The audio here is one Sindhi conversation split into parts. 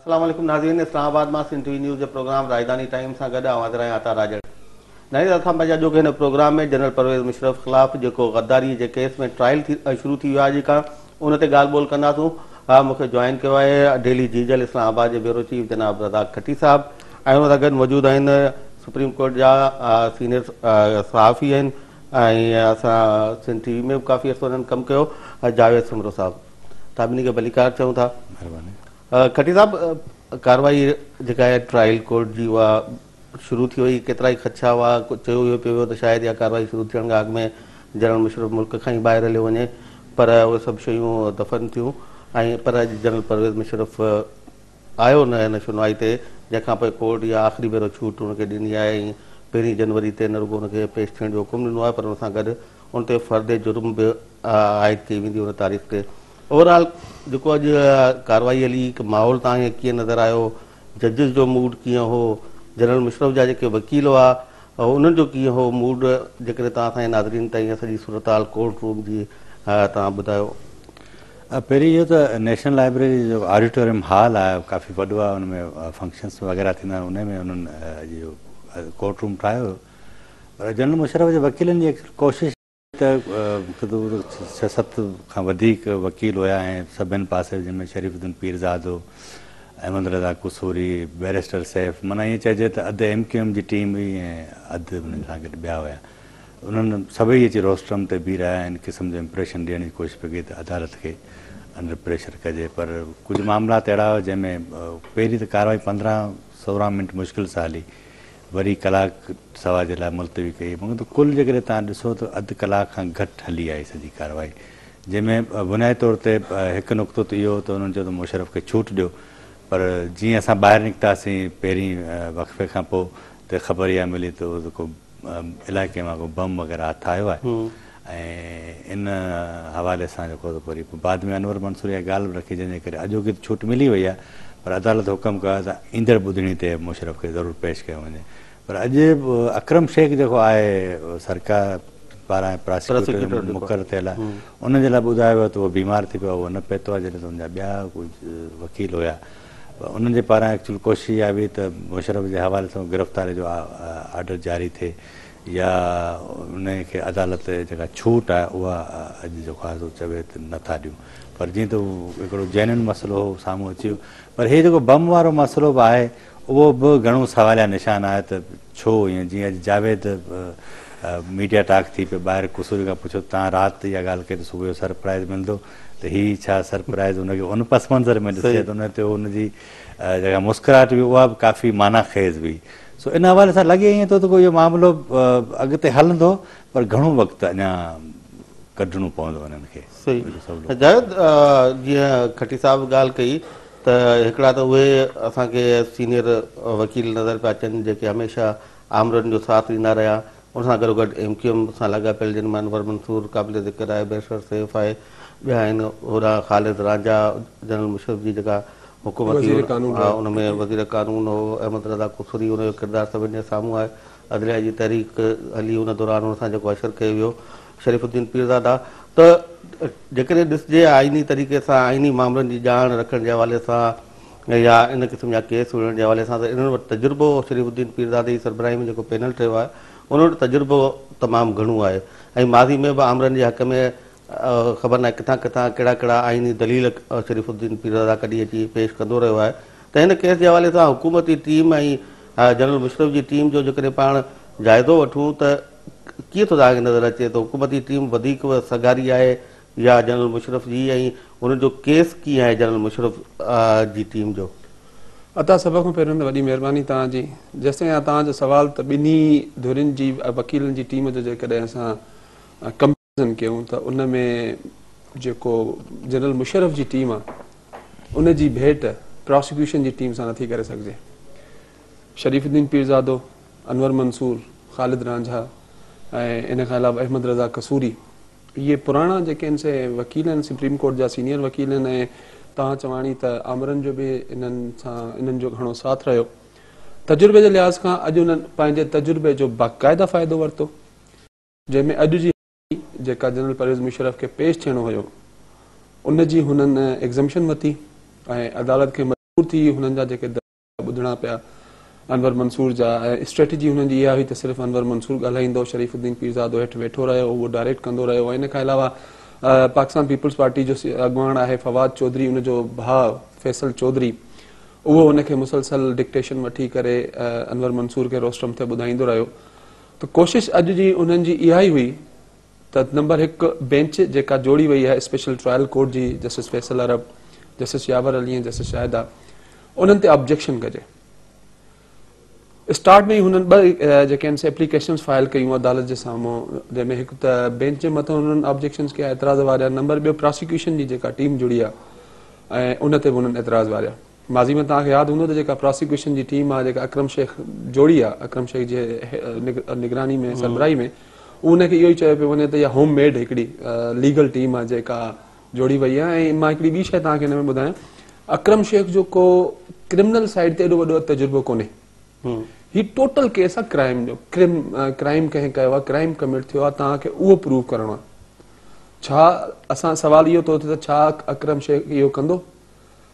السلام عليڪم ناظرين اسلام آباد مان سنڌ ٽي وي نيوز جي پروگرام راڄڌاني ٽائيم سان گڏ آئون حاضر آهيان عطا راڄڙ. ناظرين اسان پنهنجي اڄوڪي هن پروگرام ۾ جنرل پرويز مشرف خلاف جيڪو غداري جي ڪيس ۾ ٽرائل ٿي شروع ٿي ويو آهي اڄ کان ان تي ڳالهه ٻولهه ڪنداسون ها مون کي جوائن ڪيو آهي ڊيلي جيجل اسلام آباد جي بيورو چيف جناب رزاق کٽي صاحب ۽ ان سان گڏ موجود آهن سپريم ڪورٽ جا سينيئر صحافي آهن ۽ اسان سنڌ ٽي وي ۾ به ڪافي عرصو انهن ڪم ڪيو جاويد سومرو صاحب توهان ٻنهي کي ڀليڪار چئون ٿا. مهرباني. کٽي صاحب ڪارروائي جيڪا آهي ٽرائل ڪورٽ جي اها شروع ٿي وئي ڪيترائي خدشا هئا چيو اهو پيو ويو ته شايد اها ڪارروائي شروع ٿيڻ کان اڳ ۾ جنرل مشرف ملڪ کان ئي ٻاهر هليو وڃي پر اهي سڀ شيون دفن ٿيون ۽ پر اڄ جنرل پرويز مشرف آيو نه هن شنوائي تي جنهن کان پوء ڪورٽ اها آخري ڀيرو ڇوٽ ان کي ڏني آهي ۽ پهرين جنوري تي نه رڳو ان کي پيش ٿيڻ جو حڪم ڏنو آهي پر ان سان گڏ ان تي فرد جرم به عائد ڪئي ويندي ان تاريخ تي. اوور آل جيڪو اڄ ڪارروائي هلي ماحول توهان کي ڪيئن نظر آيو ججز جو موڊ ڪيئن هو جنرل مشرف جا جيڪي وڪيل هئا انهن جو ڪيئن هو موڊ جيڪڏهن توهان اسان جي ناظرين تائين اها سڄي صورتحال ڪورٽ روم جي توهان ٻڌايو. پهرين اهو ته نيشنل لائبريري جو جيڪو آڊيٽوريم هال آهي ڪافي وڏو آهي ان ۾ فنڪشنس وغيره ٿيندا آهن ان ۾ انهن اڄ اهو ڪورٽ روم ٺاهيو هيو پر جنرل مشرف جي وڪيلن جي ڪوشش ته ڇهه ست کان وڌيڪ وڪيل هيا ۽ سڀن پاسي جن ۾ شريف الدين پيرزادو، احمد رضا قصوري، بئريسٽر سيف معنيٰ ائين چئجي ته اڌ ايم ڪيو ايم جي ٽيم هئي ۽ اڌ انهن سان گڏ ٻيا هيا. انهن سڀئي اچي روسٽرم تي بيهي رهيا ۽ ان قسم جو امپريشن ڏيڻ جي ڪوشش پئي ڪئي ته عدالت کي انڊر پريشر ڪجي پر ڪجهه معاملات اهڙا هيا جنهن ۾ پهرين ته ڪارروائي 15 16 منٽ مشڪل سان هلي وري ڪلاڪ سوا جي لاء ملتوي ڪئي مگر ته ڪل جيڪڏهن توهان ڏسو ته اڌ ڪلاڪ کان گهٽ هلي آئي سڄي ڪارروائي جنهن ۾ بنيادي طور تي هڪ نقطو ته اهو هو ته انهن چيو ته مشرف کي ڇوٽ ڏيو پر جيئن اسان ٻاهر نڪتاسين پهرين وقفي کان پوء ته خبر اها ملي ته اهو ڪو علائقي مان ڪو بم وغيره هٿ آيو آهي ۽ ان حوالي سان جيڪو سو وري بعد ۾ انور منصور اها ڳالهه به رکي جنهن جي ڪري اڄوڪي ته ڇوٽ ملي وئي آهي پر عدالت حڪم ڪيو آهي ته ايندڙ ٻڌڻي تي مشرف کي ضرور پيش ڪيو وڃي پر اڄ اڪرم شيخ جيڪو آهي سرڪار پاران پراسيڪيوٽر مقرر ٿيل آهي ان جي لاء ٻڌايو ويو ته اهو بيمار ٿي پيو اهو نه پهتو آهي جڏهن ته ان جا ٻيا ڪجهه وڪيل هيا انهن جي پاران ايڪچوئل ڪوشش اها هئي ته مشرف جي حوالي سان گرفتاري جو آرڊر جاري ٿئي يا انهي کي عدالت جيڪا ڇوٽ آهي اها اڄ جيڪو آهي سو چوي ته نه ٿا ڏيون پر جيئن ته هڪڙو جينوئن مسئلو هو سامهون اچي ويو پر هي جيڪو بم وارو مسئلو به آهي اهو به گهڻو سواليا نشان آهي ته ڇو ائين جيئن اڄ جاويد ميڊيا ٽاڪ ٿي پيو ٻاهر قصوري کان پڇيو ته توهان رات اها ڳالهه ڪئي ته صبح جو سرپرائز ملندو ته هي ڇا سرپرائز ان کي ان پس منظر ۾ ڏسجي ته ان تي ان جي جيڪا مسڪراهٽ هئي اها به ڪافي معنيٰ خيز هئي سو ان حوالي سان لڳي ائين ٿو ته ڪو اهو معاملو اڳتي هلندو پر گهڻو وقت اڃا ڪڍڻو پوندو انهن کي. صحيح جاويد جيئن کٽي صاحب ڳالهه ڪئي ته هڪڙا ته اهي اسان کي سينيئر وڪيل نظر پيا اچن جيڪي هميشه آمرن جو ساٿ ڏيندا رهيا ان سان گڏوگڏ ايم ڪيو ايم سان لاڳاپيل جن مان انور منصور قابل ذڪر آهي، بئريسٽر سيف آهي، ٻيا آهن هوڏانهن خالد رانجها جنرل مشرف جي جيڪا حڪومت هئي ان ۾ وزير قانون هو احمد رضا قصوري ان جو ڪردار سڀني جي سامهون آهي عدليه جي تحريڪ هلي ان دوران ان سان جيڪو حشر ڪيو ويو شريف الدين پيرزاده ته جيڪڏهن ڏسجي آئيني طريقي سان آئيني معاملن جي ڄاڻ رکڻ جي حوالي سان يا ان قسم جا ڪيس وڙهڻ جي حوالي سان ته انهن وٽ تجربو شريف الدين پيرزادي جي سربراهي ۾ جيڪو پينل ٺهيو آهي ان وٽ تجربو تمام گهڻو آهي ۽ ماضي ۾ به آمرن جي حق ۾ خبر ناهي ڪٿان ڪٿان ڪهڙا ڪهڙا آئيني دليل شريف الدين پيرزاده ڪڍي اچي پيش ڪندو رهيو آهي ته هن ڪيس جي حوالي سان حڪومتي ٽيم ۽ جنرل مشرف جي ٽيم جو جيڪڏهن پاڻ جائزو وٺون ته ڪيئن ٿو توهان کي نظر اچي ته حڪومتي ٽيم وڌيڪ سگهاري آهي يا جنرل مشرف جي ۽ انهن جو ڪيس ڪيئن آهي جنرل مشرف جي ٽيم جو؟ عطا سڀ کان پهريون ته وڏي مهرباني توهان جي جيستائين توهان جو سوال ته ٻنهي ڌرين جي وڪيلن جي ٽيم جو جيڪڏهن اسان ڪمپيرزن ڪيون ته ان ۾ جيڪو جنرل مشرف جي ٽيم آهي ان جي ڀيٽ پراسيڪيوشن جي ٽيم سان نٿي ڪري سگهجي شريف الدين پيرزادو، انور منصور، خالد رانجها ۽ ان کان علاوه احمد رضا قصوري اهي پراڻا جيڪي آهن سي وڪيل آهن سپريم ڪورٽ جا سينيئر وڪيل آهن ۽ توهان چواڻي ته آمرن جو به انهن سان انهن جو گهڻو ساٿ رهيو. تجربي جي لحاظ کان اڄ انهن پنهنجي تجربي جو باقاعده فائدو ورتو جنهن ۾ اڄ جي جيڪا جنرل پرويز مشرف کي پيش ٿيڻو هيو ان جي هنن ايگزمپشن ورتي ۽ عدالت کي. ٿي هنن جا جيڪي ٻڌڻا پيا انور منصور جا ۽ اسٽريٽجي هنن جي اها هئي ته صرف انور منصور ڳالهائيندو، شريف الدين پيرزادو هيٺ ويٺو رهيو، اهو ڊائريڪٽ ڪندو رهيو ۽ ان کان علاوه پاڪستان پيپلز پارٽي جو اڳواڻ آهي فواد چوڌري ان جو ڀاء فيصل چوڌري اهو ان کي مسلسل ڊڪٽيشن وٺي ڪري انور منصور کي روسٽرم تي ٻڌائيندو رهيو ته ڪوشش اڄ جي انهن جي اها ئي هئي ته نمبر هڪ بينچ جيڪا جوڙي وئي آهي اسپيشل ٽرائل ڪورٽ جي جسٽس فيصل عرب، جسٽس ياور علي ۽ جسٽس شاهده انهن تي آبجيڪشن ڪجي. اسٽارٽ ۾ ئي هنن ٻه جيڪي آهن سي ايپليڪيشنز فائل ڪيون عدالت جي سامهون جنهن ۾ هڪ ته بينچ جي مٿان هنن آبجيڪشنز ڪيا اعتراض واريا نمبر ٻيو پراسيڪيوشن جي جيڪا ٽيم جڙي آهي ۽ ان تي به هنن اعتراض واريا. ماضي ۾ توهان کي ياد هوندو ته جيڪا پراسيڪيوشن جي ٽيم آهي جيڪا اڪرم شيخ جوڙي آهي اڪرم شيخ جي نگراني ۾ سربراهي ۾ ان کي اهو ئي چيو پيو وڃي ته اها هوم ميڊ هڪڙي ليگل ٽيم آهي جيڪا جوڙي وئي آهي ۽ مان هڪڙي ٻي شيء توهان کي هن ۾ ٻڌايان اڪرم شيخ جو ڪو ڪرمنل سائيڊ تي ايڏو وڏو تجربو ڪونهي هي ٽوٽل ڪيس آهي ڪرائم جو ڪرائم ڪنهن ڪيو آهي ڪرائم ڪمٽ ٿيو آهي توهان کي اهو پروو ڪرڻو آهي ڇا اسان سوال اهو ٿو ٿئي ته ڇا اڪرم شيخ اهو ڪندو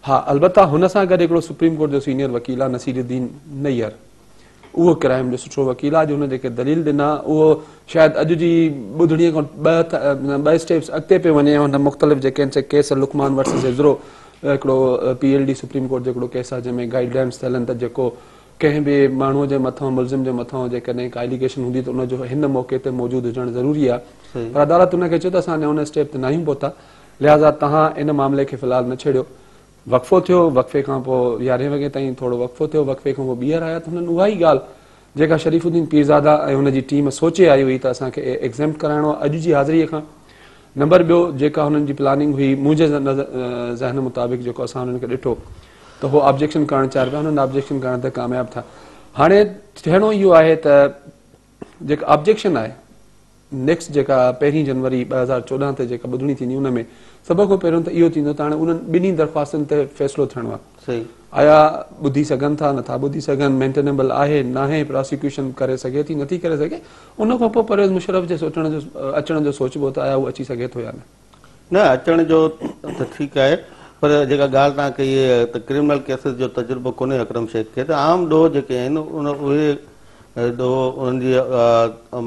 ها البته هن سان گڏ هڪڙو سپريم ڪورٽ جو سينيئر وڪيل آهي نصير الدين نيئر اهو ڪرائم جو سٺو وڪيل آهي اڄ هن جيڪي دليل ڏنا اهو شايد اڄ جي ٻڌڻي کان ٻه ٻه اسٽيپس اڳتي پيو وڃي هن مختلف جيڪي آهن سي ڪيس لقمان ورسز هزرو هڪڙو P L D supreme court جو هڪڙو ڪيس آهي جنهن ۾ گائيڊ لائنس ٿيل آهن ته جيڪو ڪنهن به ماڻهو جي مٿان ملزم جي مٿان جيڪڏهن ڪا اليگيشن هوندي ته ان جو هن موقعي تي موجود هجڻ ضروري آهي پر عدالت ان کي چيو ته اسان اڃا ان اسٽيپ تي ناهيون پهتا لهٰذا توهان ان معاملي کي في الحال نه ڇيڙيو. وقفو ٿيو، وقفي کان پوء يارهين وڳي تائين ٿورو وقفو ٿيو، وقفي کان پوء ٻيهر آيا ته هنن اها ئي ڳالهه جيڪا شريف الدين پيرزاده ۽ هن جي ٽيم سوچي آئي هئي ته اسان کي ايگزيمپٽ ڪرائڻو آهي اڄ جي حاضريء کان. نمبر ٻيو جيڪا هنن جي پلاننگ هئي منهنجي ذهن مطابق جيڪو اسان هنن کي ڏٺو ته هو آبجيڪشن ڪرڻ چاهين پيا هنن آبجيڪشن ڪرڻ تي ڪامياب ٿيا. هاڻي ٿيڻو اهو آهي ته جيڪا آبجيڪشن آهي نيڪسٽ جيڪا پهرين جنوري 2014 تي جيڪا ٻڌڻي ٿيندي ان ۾ سڀ کان پهريون ته اهو ٿيندو ته هاڻي انهن ٻنهي درخواستن تي فيصلو ٿيڻو آهي صحيح. آيا ٻڌي سگهن ٿا نٿا ٻڌي سگهن مينٽينيبل آهي ناهي پراسيڪيوشن ڪري سگهي ٿي نٿي ڪري سگهي ان کان پوء پرويز مشرف جي سوچڻ جو اچڻ جو سوچبو ته آيا هو اچي سگهي ٿو يا نه. نه اچڻ جو ته ٺيڪ آهي پر جيڪا ڳالهه توهان ڪئي ته ڪرمنل ڪيسز جو تجربو ڪونهي اڪرم شيخ کي ته عام ڏوهه جيڪي آهن ان اهي ڏوهه انهن جي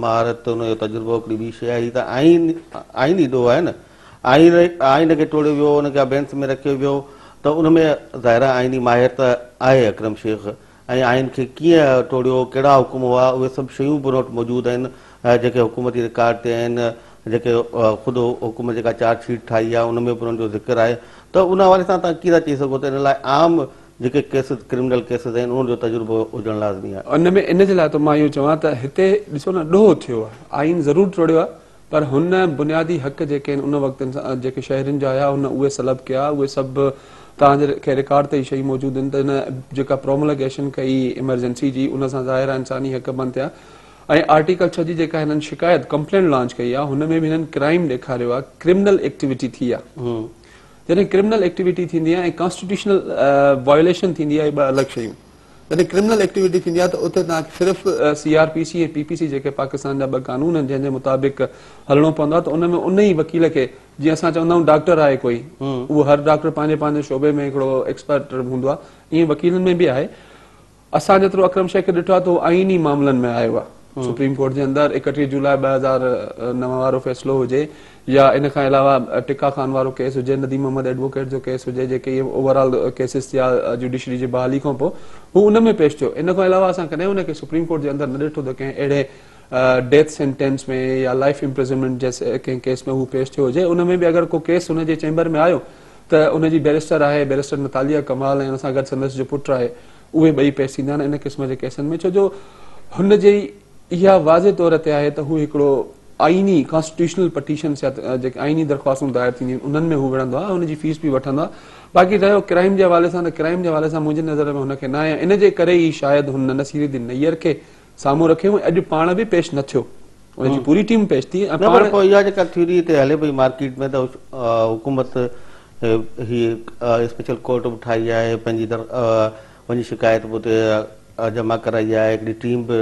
مهارت ان جو تجربو هڪڙي ٻي شيء آهي هي ته آئين آئيني ڏوهه آهي نه آئين آئين کي ٽوڙيو ويو ان کي ابينس ۾ رکيو ويو ته ان ۾ ظاهر آهي آئيني ماهر ته آهي اڪرم شيخ ۽ آئين کي ڪيئن ٽوڙيو، ڪهڙا حڪم هئا، اهي سڀ شيون به ان وٽ موجود آهن، جيڪي حڪومتي رڪارڊ تي آهن، جيڪي خود حڪومت جيڪا چارج شيٽ ٺاهي آهي، ان ۾ به انهن جو ذڪر آهي ته ان حوالي سان توهان ڪيئن ٿا چئي سگهو ته ان لاء عام جيڪي ڪيسز ڪرمنل ڪيسز آهن، انهن جو تجربو هجڻ لازمي آهي. ان ۾ ان جي لاء ته مان اهو چوان ته هتي ڏسو نه ڏوهه ٿيو آهي، آئين ضرور ٽوڙيو آهي پر هن بنيادي حق جيڪي آهن ان وقت جيڪي شهرين جا هيا هن اهي سلب ڪيا اهي سڀ توهان جي کي رڪارڊ تي ئي شيون موجود آهن ته هن جيڪا پروملگيشن ڪئي ايمرجنسي جي ان سان ظاهر آهي انساني حق بند ٿيا ۽ آرٽيڪل 6 جي جيڪا هنن شڪايت ڪمپلينٽ لانچ ڪئي آهي هن ۾ به هنن ڪرائيم ڏيکاريو آهي ڪرمنل ايڪٽيوٽي ٿي آهي جڏهن ڪرمنل ايڪٽيوٽي ٿيندي آهي ۽ ڪانسٽيٽيوشنل وائوليشن ٿيندي آهي ٻه الڳ شيون جڏهن ڪرمنل ايڪٽيوٽي ٿيندي آهي ته اتي توهان کي صرف C R P C ۽ P P C جيڪي پاڪستان جا ٻه قانون آهن جنهن جي مطابق هلڻو پوندو آهي ته ان ۾ ان ئي وڪيل کي جيئن اسان چوندا آهيون ڊاڪٽر آهي ڪوئي اهو هر ڊاڪٽر پنهنجي پنهنجي شعبي ۾ هڪڙو ايڪسپرٽ هوندو آهي ائين وڪيلن ۾ به آهي اسان جيترو اڪرم شيخ کي ڏٺو آهي ته هو آئيني معاملن ۾ آيو آهي سپريم ڪورٽ جي اندر 31 جولاء 2009 وارو فيصلو هجي يا ان کان علاوه ٽڪا خان وارو ڪيس هجي، نديم محمد ايڊووڪيٽ جو ڪيس هجي جيڪي اهي اوور آل ڪيسز ٿيا جوڊيشري جي بحالي کان پوء هو ان ۾ پيش ٿيو. ان کان علاوه اسان ڪڏهن ان کي سپريم ڪورٽ جي اندر نه ڏٺو ته ڪنهن اهڙي ڊيٿ سينٽينس ۾ يا لائف امپرزنمينٽ جي ڪنهن ڪيس ۾ هو پيش ٿيو هجي. ان ۾ به اگر ڪو ڪيس هن جي چيمبر ۾ آيو ته ان جي بئريسٽر آهي بئريسٽر نتاليا ڪمال ۽ ان سان گڏ سندس جو پٽ آهي اهي ٻئي پيش ٿيندا آهن ان قسم جي ڪيسن ۾ ڇو جو هن جي اها واضح طور تي آهي ته هو هڪڙو آئيني ڪانسٽيٽيوشنل پٽيشنس يا جيڪي آئيني درخواستون دائر ٿينديون آهن انهن ۾ هو وڙهندو آهي ان جي فيس به وٺندو آهي باقي رهيو ڪرائيم جي حوالي سان ته ڪرائيم جي حوالي سان منهنجي نظر ۾ هن کي ناهي ان جي ڪري ئي شايد هن نصير الدين نيئر کي سامهون رکيو ۽ اڄ پاڻ به پيش نه ٿيو ان جي پوري ٽيم پيش ٿي ۽ نه پر پوء اها جيڪا ٿيوري هتي هلي پئي مارڪيٽ ۾ ته حڪومت هي اسپيشل ڪورٽ به ٺاهي آهي پنهنجي وڃي شڪايت به اتي جمع ڪرائي آهي هڪڙي ٽيم به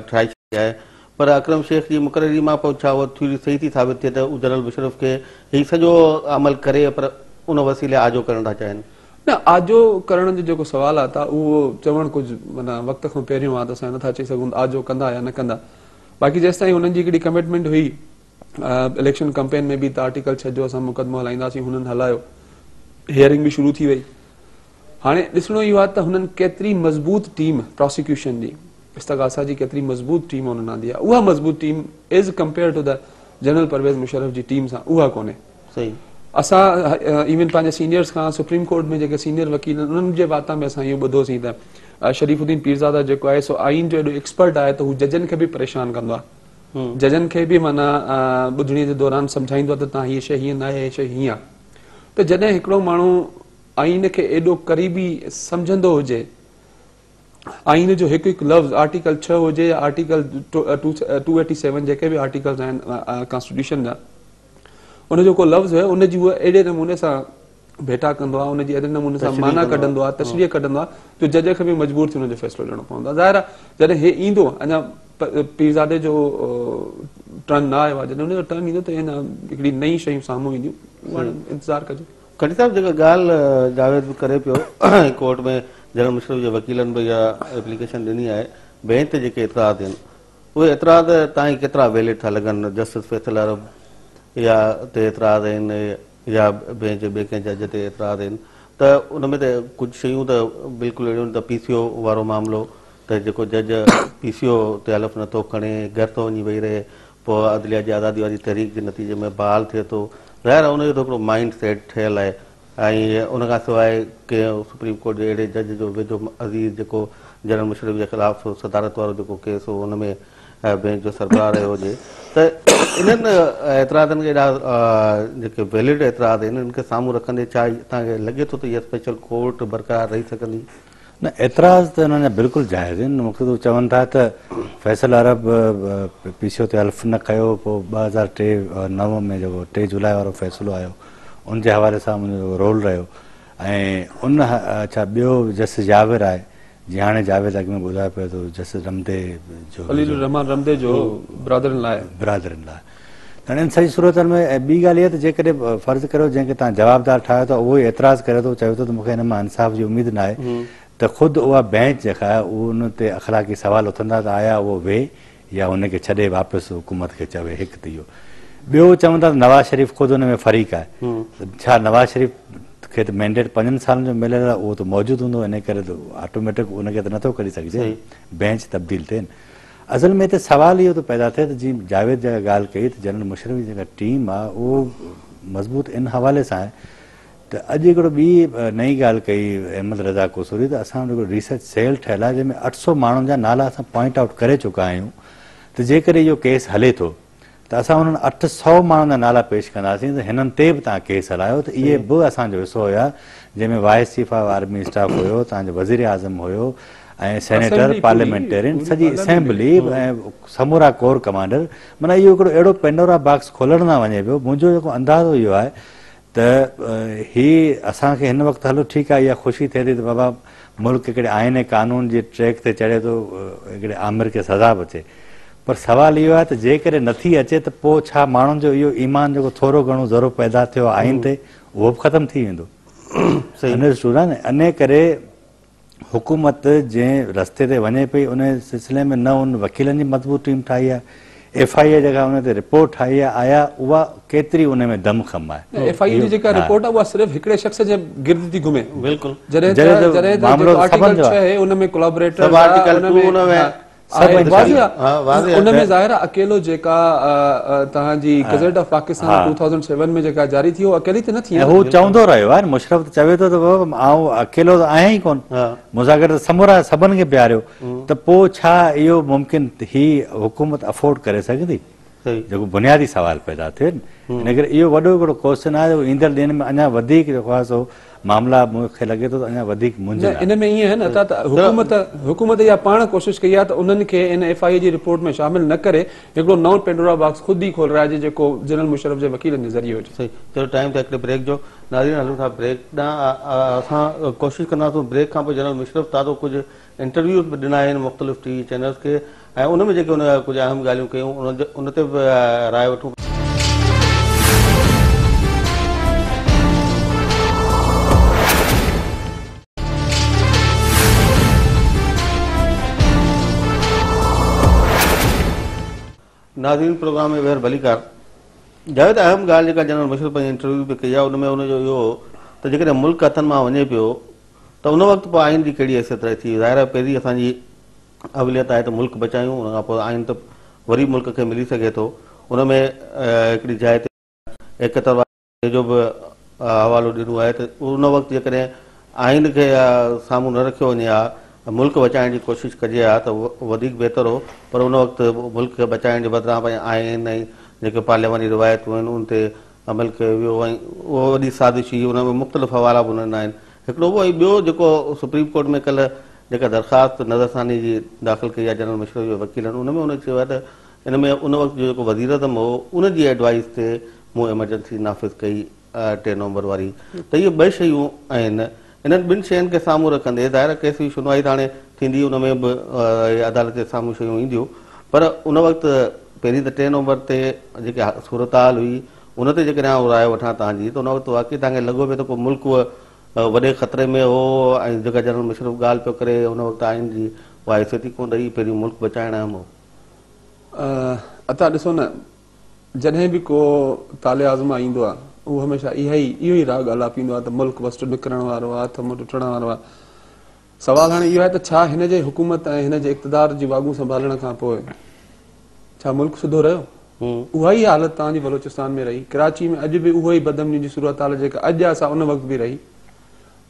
ٺاهي ڇڏي آهي پر اڪرم شيخ جي مقرري مان پوء ڇا اها ٿيوري صحيح ٿي ثابت ٿئي ته هو جنرل مشرف کي هي سڄو عمل ڪري پر ان وسيلي آجو ڪرڻ ٿا چاهين؟ نه آجو ڪرڻ جو جيڪو سوال آهي ته اهو چوڻ ڪجهه معنيٰ وقت کان پهريون آهي ته اسان نٿا چئي سگهون ته آجو ڪندا يا نه ڪندا. باقي جيستائين هنن جي هڪڙي ڪمٽمينٽ هئي اليڪشن ڪمپين ۾ به ته آرٽيڪل 6 جو اسان مقدمو هلائينداسين، هنن هلايو، هيئرنگ به شروع ٿي وئي. هاڻي ڏسڻو اهو آهي ته هنن ڪيتري مضبوط ٽيم پراسيڪيوشن جي استغاثه جي ڪيتري مضبوط ٽيم انهن آندي آهي. اها مضبوط team as compare to the general Pervez Musharraf جي ٽيم سان اها ڪونهي. صحيح. اسان ايون پنهنجي سينيئرز کان سپريم ڪورٽ ۾ جيڪي سينيئر وڪيل آهن انهن جي واتان به اسان اهو ٻڌوسين ته شريف الدين پيرزاده جيڪو آهي سو آئين جو ايڏو ايڪسپرٽ آهي ته هو ججن کي به پريشان ڪندو آهي. ججن کي به معنيٰ ٻڌڻي جي دوران سمجهائيندو آهي ته توهان هيء شيء هيئن ناهي هيء شيء هيئن آهي. ته جڏهن هڪڙو ماڻهو آئين کي ايڏو قريبي سمجهندو هجي، آئين جو هڪ هڪ لفظ آرٽيڪل 6 هجي يا آرٽيڪل 287 جيڪي به آرٽيڪلز آهن ڪانسٽيٽيوشن جا ان جو ڪو لفظ هجي ان جي هو اهڙي نموني سان ڀيٽا ڪندو آهي، ان جي اهڙي نموني سان معنيٰ ڪڍندو آهي، تشريح ڪڍندو آهي جو جج کي به مجبور ٿي ان جو فيصلو ڏيڻو پوندو آهي. ظاهر آهي جڏهن هي ايندو اڃا پيرزادي جو ٽرن نه آيو آهي، جڏهن ان جو ٽرن ايندو ته اڃا هڪڙي نئين شيون سامهون اينديون، هاڻي انتظار ڪجي. کٽي صاحب جيڪا ڳالهه جاويد به ڪري پيو ڪورٽ ۾ جنرل مشرف جي وڪيلن به اها ايپليڪيشن ڏني آهي بينچ تي جيڪي اعتراض آهن اهي اعتراض توهان کي ڪيترا ويلڊ ٿا لڳن جسٽس فيصل عرب يا تي اعتراض آهن يا بينچ جي ٻئي ڪنهن جج تي اعتراض آهن ته ان ۾ ته ڪجهه شيون ته بلڪل اهڙيون آهن ته پي سي او وارو معاملو ته جيڪو جج پي سي او تي حلف نٿو کڻي گهر ٿو وڃي ويهي رهي پوء عدليه جي آزادي واري تحريڪ جي نتيجي ۾ بحال ٿئي ٿو. ظاهر آهي ان جو ته هڪڙو مائينڊ سيٽ ٺهيل آهي ۽ ان کان سواء ڪنهن سپريم ڪورٽ جي اهڙي جج جو ويجهو عزيز جيڪو جنرل مشرف جي خلاف صدارت وارو جيڪو ڪيس هو ان ۾ بينچ جو سربراهه رهيو هجي ته انهن اعتراضن کي ايڏا جيڪي ويلڊ اعتراض آهن انهن کي سامهون رکندي ڇا توهان کي لڳي ٿو ته اها اسپيشل ڪورٽ برقرار رهي سگهندي؟ نه اعتراض ته انهن جا بلڪل جائز آهن مون کي ته چون ٿا ته فيصل عرب پي سي او تي حلف نه کنيو پوء 2003 9 ۾ جيڪو 3 جولاء وارو فيصلو آيو ان جي حوالي سان منهنجو رول رهيو ۽ ان اڇا ٻيو جسٽس ياور آهي جيئن هاڻي جاويد اڳ ۾ ٻڌايو پيو ته جسٽس رمدي جو خليل الرحمان رمدي جو برادر ان لا آهي. برادر ان لا آهي. هاڻي ان سڄي صورتحال ۾ ۽ ٻي ڳالهه اها ته جيڪڏهن فرض ڪريو جنهن کي توهان جوابدار ٺاهيو ٿا اهو ئي اعتراض ڪري ٿو چوي ٿو ته مون کي هن مان انصاف جي اميد ناهي ته خود اها بينچ جيڪا آهي ان تي اخلاقي سوال اٿندا ته آيا اهو ويهي يا هن کي ڇڏي واپس حڪومت کي چوي هڪ ته اهو ٻيو چون ٿا ته نواز شريف خود ان ۾ فريق آهي ڇا نواز شريف کي ته مينڊيٽ 5 سالن جو مليل آهي اهو ته موجود هوندو ان ڪري ته آٽوميٽڪ ان کي ته نٿو ڪڍي سگهجي بينچ تبديل ٿئي اصل ۾ هتي سوال اهو ٿو پيدا ٿئي ته جيئن جاويد جيڪا ڳالهه ڪئي ته جنرل مشرف جي جيڪا ٽيم آهي اهو مضبوط ان حوالي سان آهي ته اڄ هڪڙو ٻي نئين ڳالهه ڪئي احمد رضا قصوري ته اسان وٽ هڪڙو ريسرچ سيل ٺهيل آهي جنهن ۾ 800 ماڻهن جا نالا اسان پوائنٽ آئوٽ ڪري چڪا آهيون ته جيڪڏهن اهو ڪيس هلي ٿو ته اسان انهن 800 ماڻهن جا نالا پيش ڪنداسين ته هنن تي به توهان ڪيس هلايو ته اهي به اسان جو حصو هيا جنهن ۾ vice chief of army staff هيو توهان جو وزير اعظم هيو ۽ سينيٽر پارليامينٽيرين سڄي اسيمبلي ۽ سمورا ڪور ڪمانڊر معنيٰ اهو هڪڙو اهڙو پينڊورا باڪس کولڻ ڏانهن وڃي پيو منهنجو جيڪو اندازو اهو آهي ته هي اسان کي هن وقت هلو ٺيڪ آهي اها خوشي ٿئي ٿي ته بابا ملڪ هڪڙي آئين ۽ قانون جي ٽريڪ تي چڙهي ٿو هڪڙي آمر کي سزا به اچي پر سوال اهو آهي ته جيڪڏهن نٿي اچي ته پوء ڇا ماڻهن جو اهو ايمان جيڪو ٿورو گهڻو ذرو پيدا ٿيو آهي آئين تي اهو به ختم ٿي ويندو انهي ڪري حڪومت جنهن رستي تي وڃي پئي ان سلسلي ۾ نه ان وڪيلن جي مضبوط ٽيم ٺاهي آهي، ايف I اي جيڪا ان تي رپورٽ ٺاهي آهي آيا اها ڪيتري ان ۾ دم خم آهي. نه ايف I اي جي جيڪا رپورٽ آهي اها صرف هڪڙي شخص جي گرد ٿي گهمي. بلڪل. جڏهن ته جڏهن ته جيڪو آرٽيڪل 6 آهي ان ۾ ڪولابريٽرز سب آرٽيڪل 2 ان ۾ سڀ واضح آهي ان ۾ ظاهر آهي اڪيلو جيڪا توهان جي گزيٽ آف پاڪستان 2007 ۾ جيڪا جاري ٿي اهو اڪيلي ته نه ٿي ۽ هو چوندو رهيو آهي مشرف ته چوي ٿو ته بابا آئون اڪيلو ته آهيان ئي ڪونه مون سان گڏ ته سمورا سڀن کي بيهاريو ته پوء ڇا اهو ممڪن هي حڪومت افورڊ ڪري سگهندي جيڪو بنيادي سوال پيدا ٿئي نه ان ڪري اهو وڏو هڪڙو ڪوئسچن آهي جيڪو ايندڙ ڏينهن ۾ اڃا وڌيڪ جيڪو آهي سو معاملا مون کي لڳي ٿو ته اڃا وڌيڪ منجهندا. نه ان ۾ ائين آهي نه ته حڪومت حڪومت اها پاڻ ڪوشش ڪئي آهي ته انهن کي ان ايف I اي جي رپورٽ ۾ شامل نه ڪري هڪڙو نئون پينڊورا باڪس خود ئي کولرائجي جيڪو جنرل مشرف جي وڪيلن جي ذريعي هجي. صحيح چلو ٽائيم ٿيو هڪڙي بريڪ جو ناظرين هلون ٿا بريڪ ڏانهن اسان ڪوشش ڪنداسون بريڪ کان پوء جنرل مشرف تازو ڪجهه انٽرويوز به ڏنا آهن مختلف ٽي وي چينلز کي ۽ ان ۾ جيڪي هن ڪجهه اهم ڳالهيون ڪيون ان تي به راء وٺون. ناظرين پروگرام ۾ ٻيهر ڀليڪار. جاويد اهم ڳالهه جيڪا جنرل مشرف پنهنجي انٽرويو ۾ ڪئي آهي ان ۾ ان جو اهو هو ته جيڪڏهن ملڪ هٿن مان وڃي پيو ته ان وقت پوء آئين جي ڪهڙي حيثيت رهي ٿي ظاهر آهي پهرين اسان جي اوليت آهي ته ملڪ بچايون ان کان پوء آئين ته وري ملڪ کي ملي سگهي ٿو ان ۾ هڪڙي جاء تي 71 واري جو به حوالو ڏنو آهي ته ان وقت جيڪڏهن آئين کي سامهون نه رکيو وڃي ها ۽ ملڪ بچائڻ جي ڪوشش ڪجي ها ته وڌيڪ بهتر هو پر ان وقت ملڪ کي بچائڻ جي بدران پنهنجي آئين ۽ جيڪي پارلياماني روايتون آهن ان تي عمل ڪيو ويو ۽ اهو وڏي سازش هئي ان ۾ مختلف حوالا به انهن آهن هڪڙو اهو ۽ ٻيو جيڪو سپريم ڪورٽ ۾ ڪلهه جيڪا درخواست نظرثاني جي داخل ڪئي آهي جنرل مشرف جي وڪيلن ان ۾ ان چيو آهي ته ان ۾ ان وقت جو جيڪو وزيراعظم هو ان جي ايڊوائيس تي مون ايمرجنسي نافذ ڪئي 3 نومبر واري ته اهي ٻه شيون آهن انهن ٻن شين کي سامهون رکندي ظاهر آهي ڪيس جي شنوائي ته هاڻي ٿيندي ان ۾ به عدالت جي سامهون شيون اينديون پر ان وقت پهرين ته 3 نومبر تي جيڪي صورتحال هئي ان تي جيڪڏهن آئون راء وٺان توهان جي ته ان وقت واقعي توهان کي لڳو پئي ته ڪو ملڪ وڏي خطري ۾ هو ۽ جيڪا جنرل مشرف ڳالهه پيو ڪري ان وقت آئين جي اها حيثيت ئي ڪونه رهي پهرين ملڪ بچائڻ اهم هو. عطا ڏسو نه جڏهن به ڪو طالع آزما ايندو آهي اهو هميشه اها ئي اهو ئي راڳ آلاپيندو آهي ته ملڪ بس نڪرڻ وارو آهي هٿ مان ٽٽڻ وارو آهي سوال هاڻي اهو آهي ته ڇا هن جي حڪومت ۽ هن جي اقتدار جي واڳون سنڀالڻ کان پوء ڇا ملڪ سڌو رهيو؟ اها ئي حالت توهان جي بلوچستان ۾ رهي ڪراچي ۾ اڄ به اهو ئي بدامني جي صورتحال جيڪا اڄ آهي سا ان وقت به رهي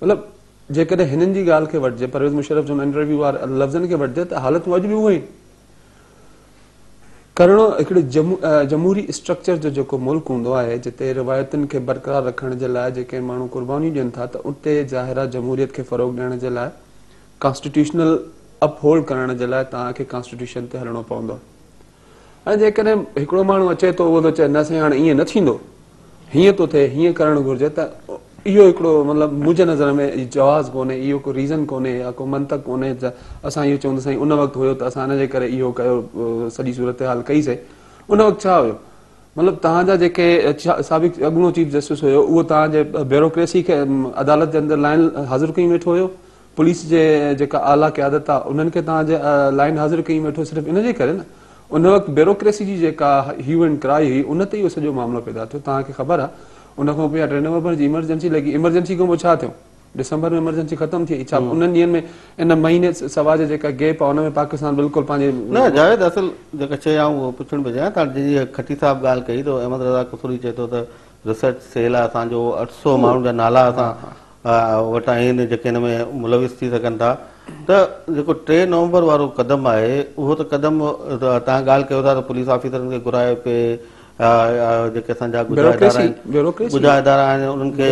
مطلب جيڪڏهن هنن جي ڳالهه کي وٺجي پرويز مشرف جو انٽرويو واري لفظن کي وٺجي ته حالتون اڄ به اهي آهن. ڪرڻو هڪڙي جمهوري اسٽرڪچر جو جيڪو ملڪ هوندو آهي جتي روايتن کي برقرار رکڻ جي لاء جيڪي ماڻهو قربانيون ڏين ٿا ته اتي ظاهر آهي جمهوريت کي فروغ ڏيڻ جي لاء ڪانسٽيٽيوشنل اپ هولڊ ڪرڻ جي لاء توهان کي ڪانسٽيٽيوشن تي هلڻو پوندو ۽ جيڪڏهن هڪڙو ماڻهو اچي ٿو اهو ٿو چئي نه سائين هاڻي ائين نه ٿيندو هيئن ٿو ٿئي هيئن ڪرڻ گهرجي ته اهو هڪڙو مطلب منهنجي نظر ۾ جواز ڪونهي اهو ڪو ريزن ڪونهي يا ڪو منطق ڪونهي ته اسان اهو چئون ته سائين ان وقت هيو ته اسان ان جي ڪري اهو ڪيو سڄي صورتحال ڪئي سي ان وقت ڇا هيو مطلب توهان جا جيڪي سابق اڳوڻو چيف جسٽس هيو اهو توهان جي بيوروڪريسي کي عدالت جي اندر لائن حاضر ڪيون ويٺو هيو پوليس جي جيڪا اعليٰ قيادت آ انهن کي توهان جي لائن حاضر ڪيون ويٺو صرف ان جي ڪري نه ان وقت بيوروڪريسي جي جيڪا هيو اينڊ ڪرائي هئي ان تي اهو سڄو معاملو پيدا ٿيو توهان کي خبر آ ان کان پوء 3 نومبر جي ايمرجنسي لڳي ايمرجنسي کان پوء ڇا ٿيو ڊسمبر ۾ ايمرجنسي ختم ٿي وئي ڇا انهن ڏينهن ۾ ان مهيني سوا جي جيڪا گيپ آ ان ۾ پاڪستان بلڪل پنهنجي نه جاويد اصل جيڪا شيء آئون پڇڻ پيو چاهيان ته جيئن کٽي صاحب ڳالهه ڪئي ته احمد رضا قصوري چئي ٿو ته ريسرچ سيل آ اسان جو 800 ماڻهن جا نالا اسان وٽ آهن جيڪي هن ۾ ملوث ٿي سگهن ٿا ته جيڪو 3 نومبر وارو قدم آهي اهو ته قدم توهان ڳالهه ڪيو ٿا ته پوليس آفيسرن کي گهرايو پئي جيڪي اسان جا ڳجها ادارا آهن ڳجها ادارا آهن انهن کي